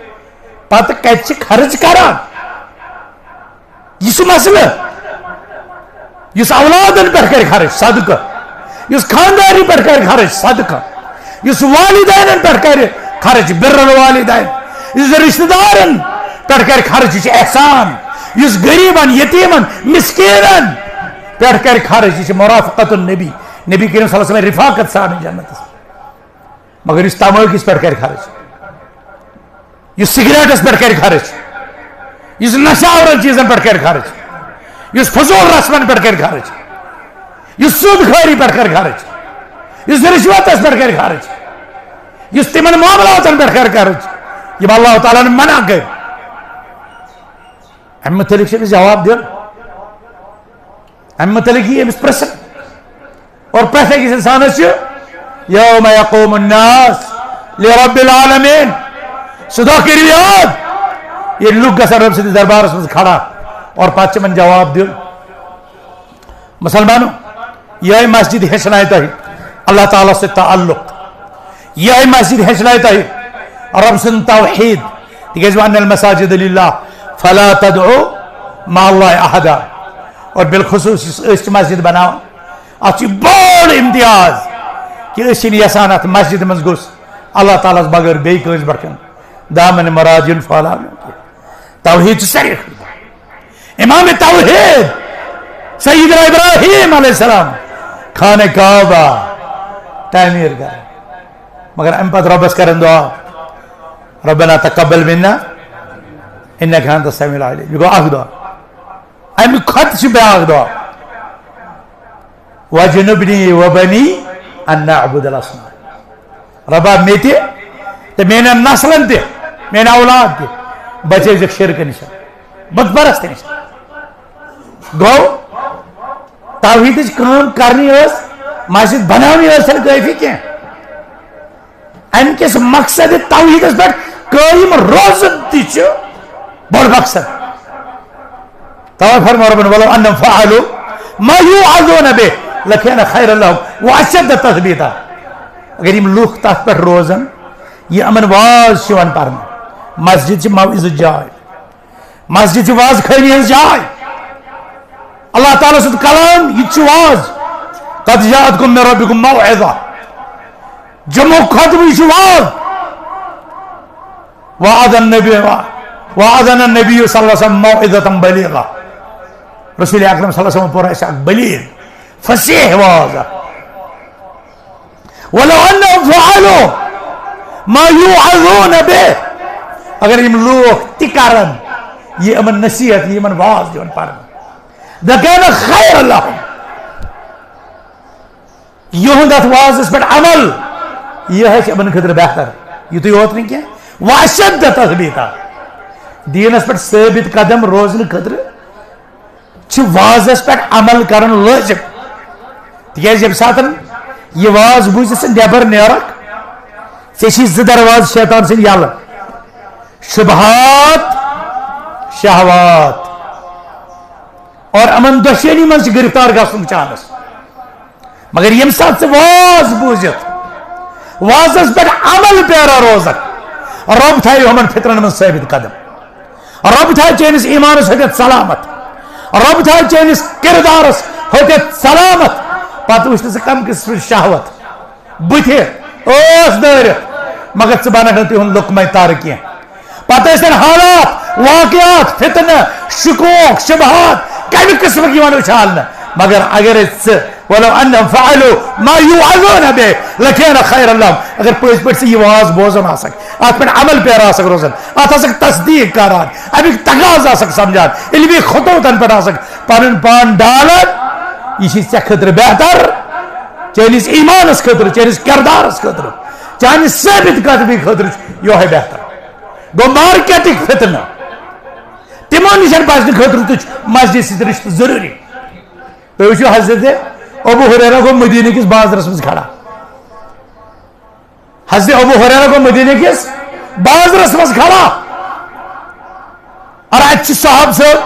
پَتہٕ کَتہِ چھِ خرٕچ کَران؟ یہِ چھُ مسلہٕ۔ یُس اولادَن پٮ۪ٹھ کَرِ خرٕچ، صدقہٕ۔ یُس خاندارنہِ پٮ۪ٹھ کَرِ خرٕچ، صدقہٕ۔ یُس والدینن پٮ۪ٹھ کرِ خرٕچ، بر الوالدین، یُس رشتہٕ دارن پٮ۪ٹھ کرِ خرٕچ، یہِ چھُ احسان۔ یُس غریبن، یتیمن، مسکینن پٮ۪ٹھ کرِ خرٕچ، یہِ چھُ مرافقت النبی، نبی کریم صلی اللہ علیہ وسلم رفاقت سان جنتس۔ مگر یُس تماکِس پٮ۪ٹھ کرِ خرٕچ، یُس سگریٹس پٮ۪ٹھ کرِ خرٕچ، یُس نشہ آورن چیٖزن پٮ۪ٹھ کرِ خرٕچ، یُس فضول رسمن پٮ۪ٹھ کرِ خرٕچ، یُس سود خٲری پٮ۪ٹھ کرِ خرٕچ، یُس رشوتس پٮ۪ٹھ کرِ خرٕچ، یُس تِمن معاملاتن پٮ۪ٹھ کرِ خرٕچ، یِم اللہ تعالیٰ ہن منع کٔرۍ، امہِ متعلق چھُ أمِس جواب دیُن۔ امہِ متعلق یی أمِس پرژھنہٕ۔ اور پرٛٮ۪تھ أکِس انسانس چھُ یوم یقوم الناس لرب العالمین۔ سُہ دۄہ کٔرِو یاد، ییٚلہِ لُکھ گژھن رۄب سٕنٛدِس دربارس منٛز کھڑا اور پتہٕ چھُ یِمن جواب دیُن۔ مسلمانو، یِہوٚے مسجد ہیٚچھنایہِ تۄہہِ اللہ تعالیٰ سۭتۍ تعلق۔ یِہوٚے مسجد ہیٚچھنایہِ تۄہہِ رۄب سُنٛد توحید۔ تِکیٛازِ وَأَنَّ الْمَسَاجِدَ لِلَّهِ فَلَا تَدْعُوا مَعَ اللَّهِ أَحَدًا۔ اور بالخصوص یُس أسۍ چھِ مسجد بناوان، اَتھ چھُ بوٚڑ امتیاز کہِ أسۍ چھِنہٕ یژھان اَتھ مسجد منٛز گوٚژھ اللہ تعالیٰ ہَس بغٲر بیٚیہِ کٲنٛسہِ برٛونٛہہ کَنہِ دامن مراد یُن پھٲلاونہٕ کینٛہہ۔ توحید چھُ ساروی کھۄتہٕ بوٚڑ۔ امام توحید سیدنا ابراہیم علیہ السلام خانہ کعبہ تعمیر کران، مگر امہِ پتہٕ رۄبس کران دعا، ربنا تقبل منا انک انت السمیع العلیم۔ یہِ گوٚو اکھ دعا۔ امہِ کھۄتہٕ چھُ بیٛاکھ دعا، وجنبنی وبنی ان نعبد الاصنام۔ ربا، مےٚ تہِ تہٕ میانٮ۪ن نسلن تہِ، میانہِ اولاد تہِ، بچٲوزیٚکھ شرکہٕ نِش، بت پرست نِش۔ گوٚو، توحیدٕچ کٲم کرنی ٲس، مسجد بناونی ٲس، چھنہٕ کٲفی کینٛہہ۔ امہِ کِس مقصد توحیدس پٮ۪ٹھ قٲیِم روزُن تہِ چھُ بوٚڑ مقصد۔ توے فرموو ربن، "ولو انہم فعلوا ما یوعظون بہ لکان خیرا لہم واشد تثبیتا۔" اگر یِم لوٗکھ تتھ پٮ۪ٹھ روزن، یہِ یِمن واز چھُ یِوان پرنہٕ، مسجد چھِ موعظٕچ جاے، مسجد چھِ واز خٲنی ہٕنٛز جاے۔ اللہ تعالیٰ سُنٛد کلام، یہِ تہِ چھُ واز۔ "قد جاءتکم من ربکم موعظہ۔" جمعہ خطبہٕ، یہِ چھُ واز۔ وعظ النبی، وعظنا النبی صلی اللہ علیہ وسلم موعظة بلیغہ۔ رسول اکرم صلی اللہ علیہ وسلم پوٚر اَسہِ اکھ بلیغ، فصیح واز اکھ۔ "ولو انہم فعلوا ما یوعظون بہ"، اگر یِم لوٗکھ تہِ کرن یہِ یِمن نصیحت، یہِ یِمن واز دِوان پرنہٕ، "لکان خیرا لہم"، یِہُنٛد اتھ وازس پٮ۪ٹھ عمل، یہِ آسہِ یِمن خٲطرٕ بہتر۔ یِتُے یوت نہٕ کینٛہہ، واشد تثبیتا، دیٖنس پٮ۪ٹھ ثٲبت قدم روزنہٕ خٲطرٕ چھُ وازس پٮ۪ٹھ عمل کرُن لٲزم۔ تِکیٛازِ ییٚمہِ ساتہٕ یہِ واز بوٗزِتھ ژٕ نٮ۪بر نیرکھ، ژےٚ چھی زٕ دروازٕ شیطان سٕنٛدۍ یَلہٕ، شبہات، شہوات، اور یِمن دۄشوٕنی منٛز چھِ گرفتار گژھنُک چانس۔ مگر ییٚمہِ ساتہٕ ژٕ واز بوٗزِتھ، وازس پٮ۪ٹھ عمل پیرا روزکھ، رۄب تھایہِ یِمن فِتنن منٛز ثٲبت قدم۔ رۄب تھایہِ چٲنِس ایٖمانس ہیٚتٮ۪تھ سلامت۔ رۄب تھایہِ چٲنِس کردارس ہیٚتٮ۪تھ سلامت۔ پتہٕ وٕچھ نہٕ ژٕ کم قٕسمٕچ شہوت بٕتھِ ٲس دٲرِتھ، مگر ژٕ بنکھ نہٕ تِہُنٛد لقمہ تر کینٛہہ۔ پتہٕ ٲسۍ تن حالات، واقعات، فتنہٕ، شکوک، شبہات، کمہِ قٕسمٕکۍ یِوان اُچھالنہٕ۔ مگر اگرے ژٕ، "ولو انہم فعلوا ما یوعظون بہ لکان خیرا لہم"، اگر پٔزۍ پٲٹھۍ ژٕ یہِ واز بوزان آسکھ، اتھ پٮ۪ٹھ عمل پیرا آسکھ روزان، اتھ آسکھ تصدیق کران، امیُک تقاضہٕ آسکھ سمجھان، علمی خطوطن پٮ۪ٹھ آسکھ پنُن پان ڈالان، یہِ چھِ ژےٚ خٲطرٕ بہتر، چٲنِس ایٖمانس خٲطرٕ، چٲنِس کردارس خٲطرٕ، چانہِ ثٲبت قدمی خٲطرٕ چھُ یِہوٚے بہتر۔ گوٚو مارکیٹٕکۍ فتنہٕ، تِمو نِش بچنہٕ خٲطرٕ تہِ چھُ مسجد سۭتۍ رشتہٕ ضروٗری۔ تُہۍ وٕچھِو، حضرت ابو ہریرہ گوٚو مدیٖنہٕ کِس بازرس منٛز کھڑا۔ حضرت ابو ہریرہ گوٚو مدیٖنہٕ کِس بازرس منٛز کھڑا۔ اور اتہِ چھِ صحابہٕ صٲب،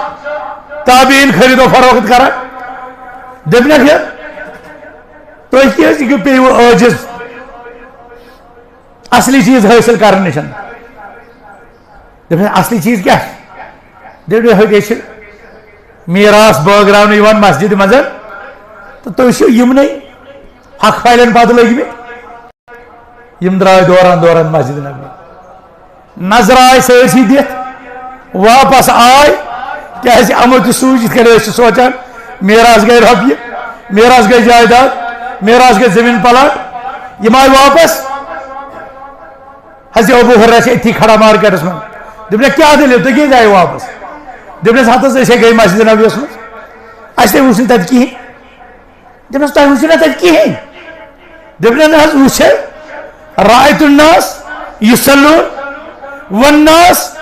تابعین خرید و فروخت کران۔ دوٚپنکھ، "ہے، تُہۍ کیٛازِ پیٚیِو عٲجز اصلی چیٖز حٲصِل کرنہٕ نِش؟" دوٚپُن، "اصلی چیٖز کیٛاہ چھُ؟" دوٚپُن، "یِہوٚے چھِ میٖراث بٲگراونہٕ یِوان مسجدِ منٛز، تہٕ تُہۍ چھِو یِمنٕے حق پھلٮ۪ن پتہٕ لٔگۍ مٕتۍ۔" یِم درٛاے دوران دوران مسجدِ نبوی۔ نظر آے سٲرسٕے دِتھ، واپس آے، کیٛازِ یِمو تہِ سوٗنٛچ یِتھ کٔنۍ أسۍ چھِ سونٛچان، میٖراث گٔے رۄپیہِ، میٖراث گٔے جایداد، میٖراث گٔے زٔمیٖن پلاٹ۔ یِم آے واپس۔ حضرت ابو ہریرہ چھِ أتھی کھڑا مارکیٹس منٛز۔ دوٚپنَس، "کیٛاہ دٔلیٖل؟ تُہۍ کیٛازِ آیِو واپس؟" دوٚپنَس، "ہتہٕ حظ، أسۍ ہے گٔے مسجد نبویَس منٛز۔ اَسہِ تہِ وُچھ نہٕ تَتہِ کِہیٖنۍ۔" دوٚپنَس، "تۄہہِ وُچھِو نہ تَتہِ کِہیٖنۍ؟" دپن حظ وچھے، رأیت الناس یصلون والناس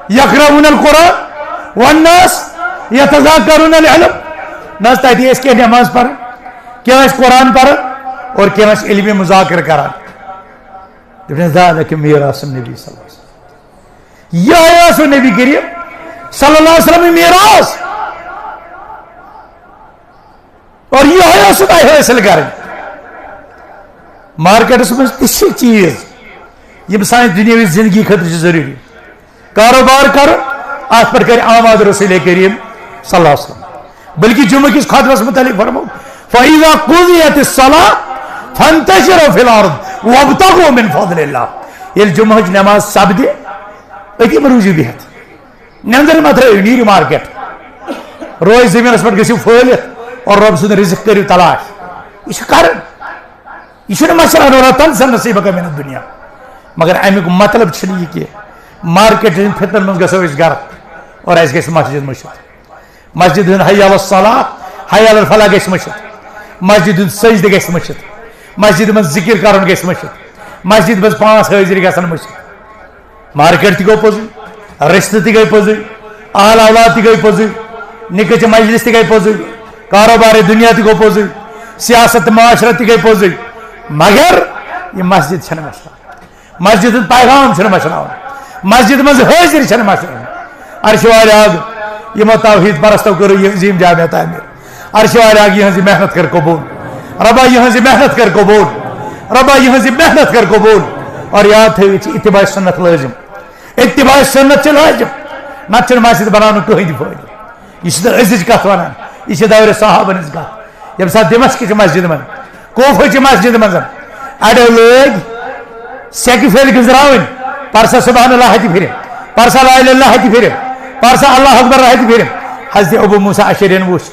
یقرؤون القرآن والناس یتذاکرون العلم۔ نہ حظ تتہِ ٲسۍ کینٛہہ نماز پران، کینٛہہ ٲسۍ قرآن پران اور کینٛہہ ٲسۍ علم مذاکرہ کران۔ دپن ذلک میراث النبی صلی اللہ علیہ وسلم۔ یہے اوس نبی کریم صلی اللہ علیہ وسلم میراث۔ اور یہے اوس تۄہہِ حٲصِل کرٕنۍ۔ مارکیٹس منٛز تہِ چھِ چیٖز یِم سانہِ دُنیاوی زندگی خٲطرٕ چھِ ضروٗری۔ کاروبار کرُن، اتھ پٮ۪ٹھ کرِ آماد رسول کریم صلی اللہ علیہ وسلم۔ بلکہ جمعہ کِس خطبس متعلق فرمو، فَإِذَا قُضِيَتِ الصَّلَاةُ فَانْتَشِرُوا فِي الْأَرْضِ وَابْتَغُوا مِنْ فَضْلِ اللَّهِ۔ ییٚلہِ جمعہ ہٕچ نماز سپدِ، أتی مہ روٗزِو بِہِتھ۔ نٮ۪نٛدٕر مہ ترٲیِو، نیٖرِو مارکیٹ۔ روزِ زٔمیٖنَس پٮ۪ٹھ، گٔژھِو پھٲلِتھ اور رۄب سُنٛد رِزق کٔرِو تلاش۔ یہِ چھُ کرُن۔ یہِ چھُنہٕ مَشرَن وَلا تَنسَ نَصِیبَکَ مِنَ الدُّنْیَا۔ مگر اَمیُک مطلب چھُنہٕ یہِ کہِ مارکیٹ ہٕنٛدٮ۪ن فِتنَن منٛز گژھو أسۍ غرق اور اَسہِ گژھِ مسجد مٔشِتھ۔ مسجد ہُنٛد حی علی الصلاح، حی علی الفلاح گژھِ مٔشِتھ۔ مسجد ہُنٛد سجدٕ گژھِ مٔشِتھ۔ مسجد منٛز ذِکِر کَرُن گژھِ مٔشِتھ۔ مسجد منٛز پانٛژھ حٲضِر گژھن مٔشِتھ۔ مارکیٹ تہِ گوٚو پوٚزُے، رِشتہٕ تہِ گٔے پوٚزُے، اہل اولاد تہِ گٔے پوٚزُے، نِکہٕ چہِ مجلس تہِ گٔے پوٚزُے، کاروبار دُنیا تہِ گوٚو پوٚزُے، سیاست تہٕ معاشرٕ تہِ گٔے پوٚزُے۔ مگر یہِ مسجد چھَنہٕ مَشراوان۔ مسجد ہُنٛد پیغام چھُنہٕ مَشراوان۔ مسجد منٛز حٲضِر چھَنہٕ مَشراوان۔ عرشہِ والہِ آگ، یِمو توحید پرستو کٔر یہِ عظیٖم جامع تعمیٖر۔ عرشہِ والہِ آگ، یِہٕنٛز یہِ محنت کر قبول۔ رۄبا، یِہٕنٛز یہِ محنت کر قبول۔ رۄبا، یِہٕنٛز یہِ محنت کر قبول۔ اور یاد تھٲوِتھ چھِ اتباع سنت لٲزِم۔ اتباع سنت چھِ لٲزِم۔ نتہٕ چھُنہٕ مسجد بناونُک کٕہٕنۍ تہِ فٲیدٕ۔ یہِ چھِ أزِچ کتھ ونان۔ یہِ چھِ دورِ صحابن ہٕنٛز کتھ۔ ییٚمہِ ساتہٕ دمشقٕچہِ مسجدِ منٛز، کوفٕچہِ مسجدِ منٛز اڑیو لٲگۍ سیٚکہِ پھِرِ گٔنزراوٕنۍ، پرسا سبحان اللہ ہتہِ پھِرِ، پرسا لا الہ الا اللہ ہتہِ پھِرِ، پرسا اللہ اکبر ہتہِ پھِرِ۔ حضرت ابو موسیٰ اشعریَن وُچھ۔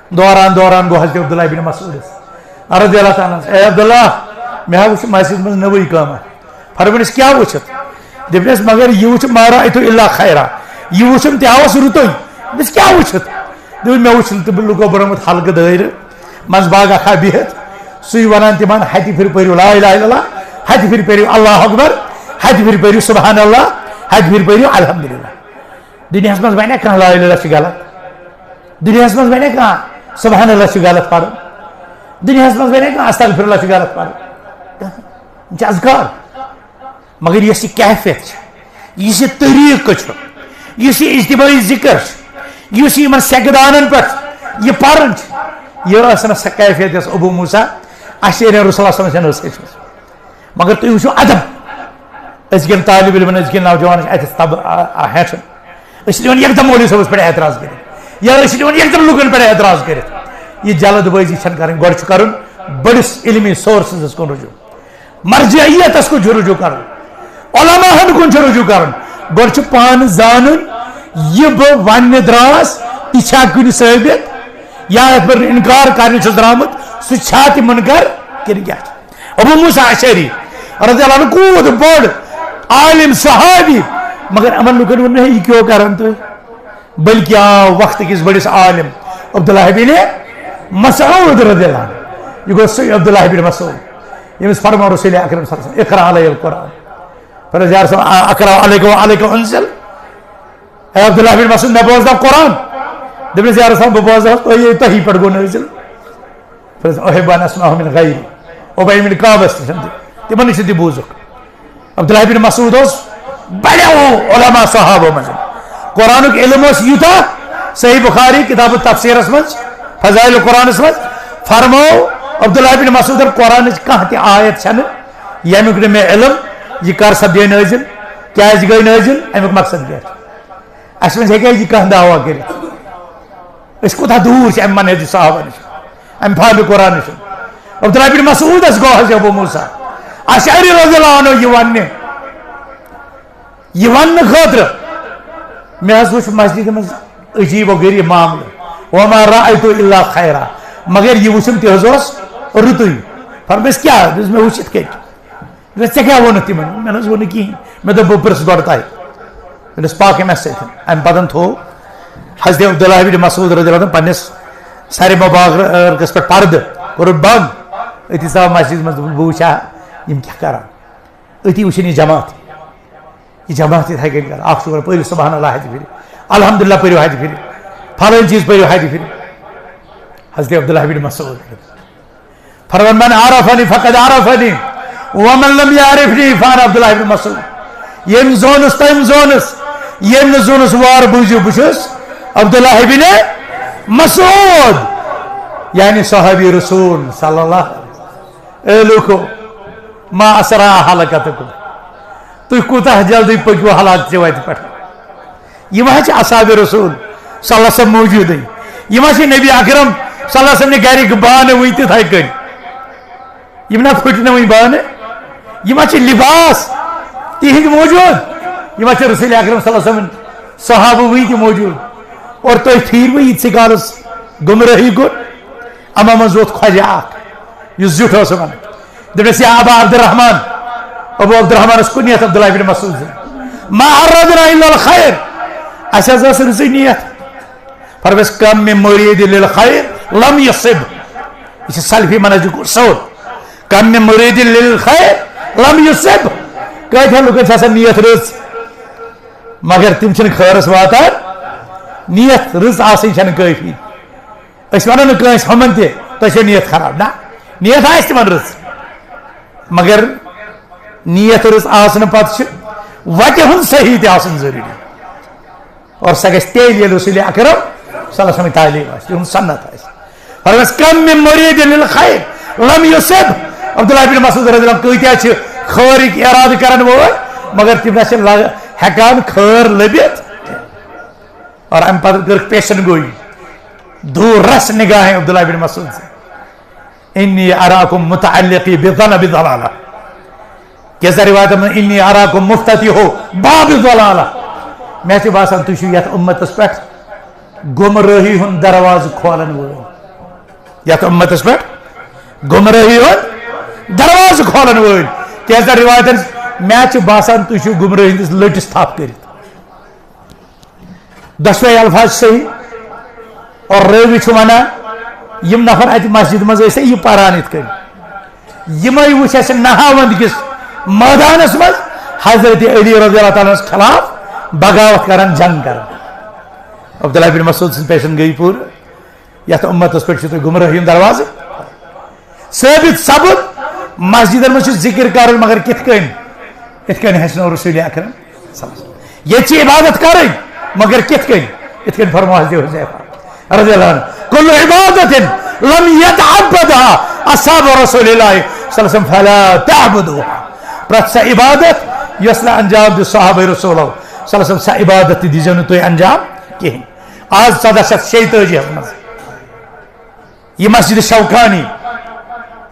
دوران دوران گوٚو حضرت عبداللہ بن مسعودس رضی اللہ تعالیٰ عنہ، "اے عبداللہ، مےٚ ہا وُچھ مسجد منٛز نٔوٕے قۭمتھ۔" فرمٲونس، "کیٛاہ وُچھتھ؟" دوٚپنس، "مگر یہِ وُچھ، ما رأیت الا خیرا، یہِ وُچھُم تہِ آوس رُتُے۔" دوٚپنس، "کیٛاہ وُچھتھ؟" دوٚپُن، "مےٚ وُچھ تہٕ لُکو بنوومُت حلقہٕ دٲیرٕ، منٛزٕ باغ اکھا بِہِتھ، سُے ونان تِمن، ہتہِ پھِرِ پٔرِو لا الہ الا اللہ، ہتہِ پھِرِ پٔرِو اللہ اکبر، ہتہِ پھِرِ پٔرِو سبحان اللہ، ہتہِ پھِرِ پٔرِو الحمدللہ۔" دُنیاہس منٛز ونیا کانٛہہ لا الہ الا اللہ چھُ غلط؟ دُنیاہس منٛز ونیا کانٛہہ سبحان اللہ چھُ غلط پرُن؟ دُنیاہس منٛز ونیا کانٛہہ استغفر اللہ چھُ غلط پرُن؟ کانٛہہ؟ یِم چھِ اذکار۔ مگر یۄس یہِ کیفیت چھِ، یُس یہِ طریٖقہٕ چھُ، یُس یہِ اجتماعی ذِکر چھُ، یُس یہِ یِمن سیٚکہٕ دانن پٮ۪ٹھ یہِ پرُن چھُ، یہِ ٲس نہٕ سۄ کیفیت یۄس ابو موسیٰ اشعری رسول اللہ صلی اللہ علیہ وسلم ٲس ہیٚچھمٕژ۔ مگر تُہۍ وٕچھِو ادب، أزکٮ۪ن طالب علمن، أزکٮ۪ن نوجوانن چھِ اَتٮ۪تھ تب-، آ، آ، ہیٚچھُن۔ أسۍ چھِ دِوان یکدم مولوی صٲبس پٮ۪ٹھ اعتراض کٔرِتھ، یا أسۍ چھِ دِوان یکدم لُکن پٮ۪ٹھ اعتراض کٔرِتھ۔ یہِ جلد بٲزی چھَنہٕ کَرٕنۍ، گۄڈٕ چھُ کَرُن بٔڑِس علمی سورسزس کُن رجوع، مرجعیتس کُن چھُ رجوع کَرُن، علماء ہن کُن چھُ رجوع کَرُن۔ گۄڈٕ چھُ پانہٕ زانُن، یہِ بہٕ وَننہِ دراس، یہِ چھا کُنہِ ثٲبت، یا یَتھ پٮ۪ٹھ انکار کرنہٕ چھُس درامُت، سُہ چھا تہِ منکر کِنہٕ کیٛاہ چھُ؟ ابو موسیٰ اشعری رضی اللہ عنہ کوٗت بوٚڑ عالم صحابی، مگر یِمن لُکن ووٚن نہٕ، "ہے، یہِ کیٛاہ کران تُہۍ؟" بلکہ آو وقت کِس بٔڑِس عالم عبداللہ بن مسعود رضی اللہ عنہ۔ یہِ گوٚو سُے عبداللہ بن مسعود، ییٚمِس فرموو رسول اکرم صلی اللہ علیہ وسلم، "اقرأ علی القرآن۔" فرمووُس، "یا رسول اللہ، اقرأ علیک و علیک انزل؟" اے عبداللہ بن مسعود، مےٚ بوزناو قرآن؟ دوٚپنَس، "یا رسول اللہ، بہٕ بوزناوس تۄہہِ، تۄہی پٮ۪ٹھ گوٚو نٲزِل۔" فرمووُس، "احب ان اسمعه من غیری۔" اُبی بن کعبس نِش تہِ، تِمن نِش تہِ بوٗزُکھ۔ عبداللہ بن مسعود اوس بڑیو علماء صحابو منٛز۔ قرآنُک علم اوس یوٗتاہ، صحیح بخاری کتاب التفسیرس منٛز، فضائل قرآنس منٛز فرموو عبداللہ بن مسعودن، قرآنٕچ کانٛہہ تہِ آیت چھنہٕ ییٚمیُک نہٕ مےٚ علم، یہِ کر سپدے نٲزِل، کیازِ گٔے نٲزِل، امیُک مقصد کیٛاہ چھُ؟ اَسہِ منٛز ہیٚکیٛاہ یہِ کانٛہہ دعویٰ کٔرِتھ؟ أسۍ کوٗتاہ دوٗر چھِ اَمہِ منہج صحابہ نِش، اَمہِ فہمِ قرآن نِش؟ عبداللہ بن مسعودس گوٚو حضرت ابو موسیٰ اشعری رضی اللہ عنہ یہِ وننہِ، یہِ وننہٕ خٲطرٕ، مےٚ حظ وُچھ مسجدِ منٛز عجیب و غریب معاملہٕ، وما رأیت الا خیرا، مگر یہِ وُچھُم تہِ حظ اوس رُتُے۔ فرمٲوِس، "کیٛاہ؟" دوٚپُس، "مےٚ وُچھ یِتھ کٔنۍ۔" دوٚپُن، "ژےٚ کیٛاہ ووٚنُتھ تِمن؟" مےٚ نہ حظ ووٚن نہٕ کِہیٖنۍ۔ مےٚ دوٚپ، "بہٕ پرٛژھٕ گۄڈٕ تۄہہِ۔" دوٚپنَس، "پاک یہِ مےٚ سۭتۍ۔" اَمہِ پَتہٕ تھوٚو حضرت عبداللہ بن مسعود رضی اللہ عنہ پنٛنِس سرِ مبارکَس پٮ۪ٹھ پردٕ، کوٚرُن بنٛد۔ أتی ژاو مسجد منٛز، دوٚپُن، "بہٕ وٕچھِ ہا یِم کیٛاہ کران۔" أتی وٕچھِن یہِ جماعت، یہِ جماعت یِتھَے کٔنۍ کران۔ اَکھ چھُ وَنان، "پٔرِو سبحان اللہ ہَتہِ پھِرِ، الحمدللہ پٔرِو ہَتہِ پھِرِ، فلٲنۍ چیٖز پٔرِو ہَتہِ پھِرِ۔" حضرت عبداللہ بن مسعود فرمان، "من عرفنی فقد عرفنی، ومن لم یعرفنی فانا عبداللہ بن مسعود۔" ییٚمۍ زونُس، تٔمۍ زونُس، ییٚمۍ نہٕ زونُس، وار بوٗزِو، بہٕ چھُس عبداللہ بن مسعود، یعنی صحابی رسول صلی اللہ علیہ وسلم۔ اے لوٗکو، ما اسرع حلقتکم، تُہۍ کوٗتاہ جلدی پٔکِو ہلاکتہِ وَتہِ پٮ۪ٹھ۔ یِم حظ چھِ اصحاب رسول صلی اللہ علیہ وسلم موجودٕے۔ یِم حظ چھِ نبی اکرم صلی اللہ علیہ وسلم نہِ گرِکۍ بانہٕ وٕنہِ تِتھَے کٔنۍ۔ یِم نہ پھٕٹۍ نہٕ وٕنہِ بانہٕ۔ یِم حظ چھِ لباس تِہِنٛدۍ موجود۔ یِم حظ چھِ رسول اکرم صلی اللہ علیہ وسلم صحابہٕ وٕنہِ تہِ موجود۔ اور تُہۍ پھیٖروٕ ییٖتسٕے کالس گمرٲہی کُن۔ اما منٛز ووت خۄجہِ اکھ، یُس زیُٹھ اوس یِمن۔ دوٚپنس، "یا ابا عبدالرحمان۔" ابو عبدالرحمانس کُنیت عبداللہ بن مسعود۔ "ما اردنا الا الخیر۔" اسہِ حظ ٲس رٕژٕے نیت۔ فرمس، "کم من مرید للخیر لم یصب۔" یہِ چھِ سلفی منہجُک اصوٗل۔ "کم من مرید للخیر لم یصب۔" کٲتیٛاہ لُکن چھِ آسان نیت رٕژ، مگر تِم چھِنہٕ خٲرس واتان۔ نیت رٕژ آسٕنۍ چھنہٕ کٲفی۔ أسۍ ونو نہٕ کٲنٛسہِ ہُمن تہِ، "تۄہہِ چھو نیت خراب۔" نہ، نیت آسہِ تِمن رٕژ، مگر نیت رٕژ آسنہٕ پتہٕ چھِ وتہِ ہُنٛد صحیح تہِ آسُن ضروٗری۔ اور سۄ گژھِ تیٚلہِ، ییٚلہِ رسول اکرم صلی اللہ علیہ وسلم تعلیٖم آسہِ، تِہُنٛد سنت آسہِ۔ فرمس، "کم من مرید للخیر لم یصب۔" عبداللہ بن مسعود رضی اللہ عنہ، کۭتیٛاہ چھِ خٲرٕکۍ ارادٕ کرن وٲلۍ، مگر تِم نہ چھِ لگ-، ہٮ۪کان خٲر لٔبِتھ۔ اور امہِ پتہٕ کٔرٕکھ پیشن گویی، دوٗر رس نگاہیں عبداللہ بن مسعود سے، "انی اراکم متعلقی بذنب ضلالہ۔" کینٛژن روایتن منٛز، "انی اراکم مفتتحو باب ضلالہ۔" مےٚ چھُ باسان، تُہۍ چھِو یتھ اُمتس پٮ۪ٹھ گمرٲہی ہُنٛد دروازٕ کھولن وٲلۍ۔ یتھ اُمتس پٮ۪ٹھ گمرٲہی ہُنٛد دروازٕ کھولن وٲلۍ۔ کینٛژن روایتن، مےٚ چھُ باسان، تُہۍ چھِو گمرٲہی ہٕنٛدِس لٔٹِس تھپھ کٔرِتھ۔ دۄشوے الفاظ صحیح۔ اور رٲوی چھُ ونان، یِم نفر اتہِ مسجد منٛز ٲسۍ یہِ پران یِتھ کٔنۍ، یِمے وٕچھ اَسہِ نہاوند کِس مٲدانس منٛز حضرت علی رضی اللہ تعالیٰ عنہس خلاف بغاوت کران، جنگ کران۔ عبداللہ بن مسعود سٕنٛز پیشن گٔیہِ پوٗرٕ۔ یتھ اُمتس پٮ۪ٹھ چھُ تۄہہِ گمرٲہی ہُنٛد دروازٕ۔ ثٲبت سپُد، مسجدن منٛز چھُ ذکر کرُن، مگر کِتھ کٔنۍ؟ یِتھ کٔنۍ ہیٚچھنو رسول اکرم صلی اللہ علیہ وسلم۔ ییٚتہِ چھِ عبادت کرٕنۍ، مگر کِتھ کٔنۍ؟ یِتھ کٔنۍ فرموو حضرت حذیفہ رضی اللہ عنہ، "کل عبادت لم یتعبدها اصحاب رسول اللہ صلی اللہ علیہ وسلم فلا تعبدوها۔" پرٛٮ۪تھ سۄ عبادت یۄس نہٕ انجام دیُت صحابہ رسولو صلی اللہ علیہ وسلم، سۄ عبادت تہِ دیٖزیو نہٕ تُہۍ انجام کِہیٖنۍ۔ آز ژۄدہ شیٚتھ شیٚیہِ تٲجی ہس منٛز یہِ مسجد شوکانی،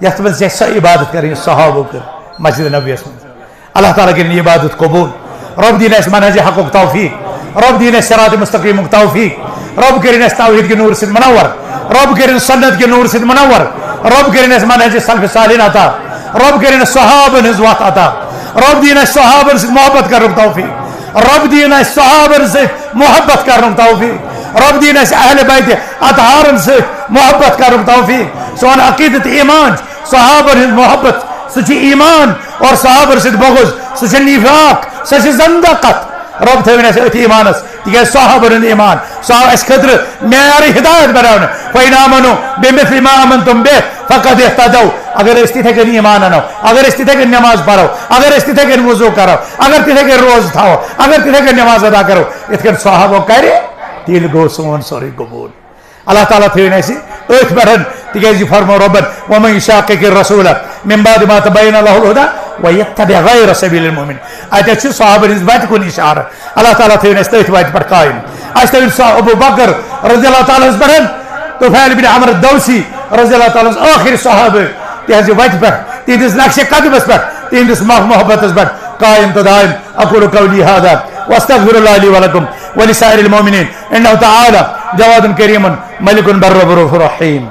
یتھ منٛز چھِ اَسہِ سۄ عبادت کرٕنۍ، یۄس صحابو کٔر مسجد نبویس منٛز۔ اللہ تعالیٰ کٔرِن یہِ عبادت قبول۔ رب دِیِن اَسہِ منہج حقُک توفیق۔ رب دِیِن اَسہِ صراط مستقیمُک توفیق۔ رب کٔرِن اَسہِ توحید کہِ نور سۭتۍ منور۔ رب کٔرِن سنت کہِ نور سۭتۍ منور۔ رب کٔرِن اَسہِ منہج سلف صالحین عطا۔ رب کٔرِن اَسہِ صحابن ہٕنٛز وتھ عطا۔ رب دِیِن اَسہِ صحابن سۭتۍ محبت کرنُک توفیق۔ رب دِیِن اَسہِ صحابن سۭتۍ محبت کرنُک توفیق۔ رب دِیِن اَسہِ اہل بیت اطہارن سۭتۍ محبت کرنُک توفیق۔ سون عقیدت ایمان، صحابن ہٕنٛز محبت، سُہ چھُ ایمان، اور صحابن سۭتۍ بغض، سُہ چھُ نفاق، سۄ چھِ زندقت۔ رب تھٲوِن اَسہِ أتھۍ ایمانس، تِکیازِ صحابن ہُنٛد ایمان، سُہ آو اَسہِ خٲطرٕ معیار ہدایت بناونہٕ۔ فَإِنْ آمَنُوا بِمِثْلِ مَا آمَنْتُمْ بِهِ فَقَدِ اهْتَدَوْا۔ اگر أسۍ تِتھے کٔنۍ ایمان انو، اگر أسۍ تِتھے کٔنۍ نماز پرو، اگر أسۍ تِتھے کٔنۍ وضو کرو، اگر تِتھے کٔنۍ روزٕ تھاوو، اگر تِتھے کٔنۍ نماز ادا کرو، یِتھ کٔنۍ صحابو کرِ، تیٚلہِ گوٚو سون سورُے قبول۔ اللہ تعالیٰ تھٲوِن اَسہِ أتھۍ پٮ۪ٹھ، تِکیازِ یہِ فرموو رۄبن، "وَمَن یُشَاقِقِ الرَّسُولَ مِن بَعْدِ مَا تَبَيَّنَ لَهُ الْهُدَى وَيَتَّبِعْ غَيْرَ سَبِيلِ الْمُؤْمِنِينَ۔" اَتٮ۪تھ چھُ صحابن ہٕنٛز وَتہِ کُن اِشارٕ۔ اللہ تعالیٰ تھٲوِن اَسہِ تٔتھۍ وَتہِ پٮ۪ٹھ قٲیِم۔ اَسہِ تھٲوِن سُہ ابو بکر رضی اللہ تعالیٰ عنہَس پٮ۪ٹھ، طفیل بن عمرو دوسی رضی اللہ تعالیٰ عنہَس، ٲخری صحابہٕ، تِہنٛزِ وَتہِ پٮ۪ٹھ، تِہنٛدِس نقشِ قدمس پٮ۪ٹھ، تِہنٛدِس مح-، محبتس پٮ۪ٹھ قٲیِم تہٕ دائم۔ أقول قولي هذا وأستغفر الله لي ولكم ولسائر المؤمنين إنه تعالى جواد كريم ملك بر رؤوف رحيم۔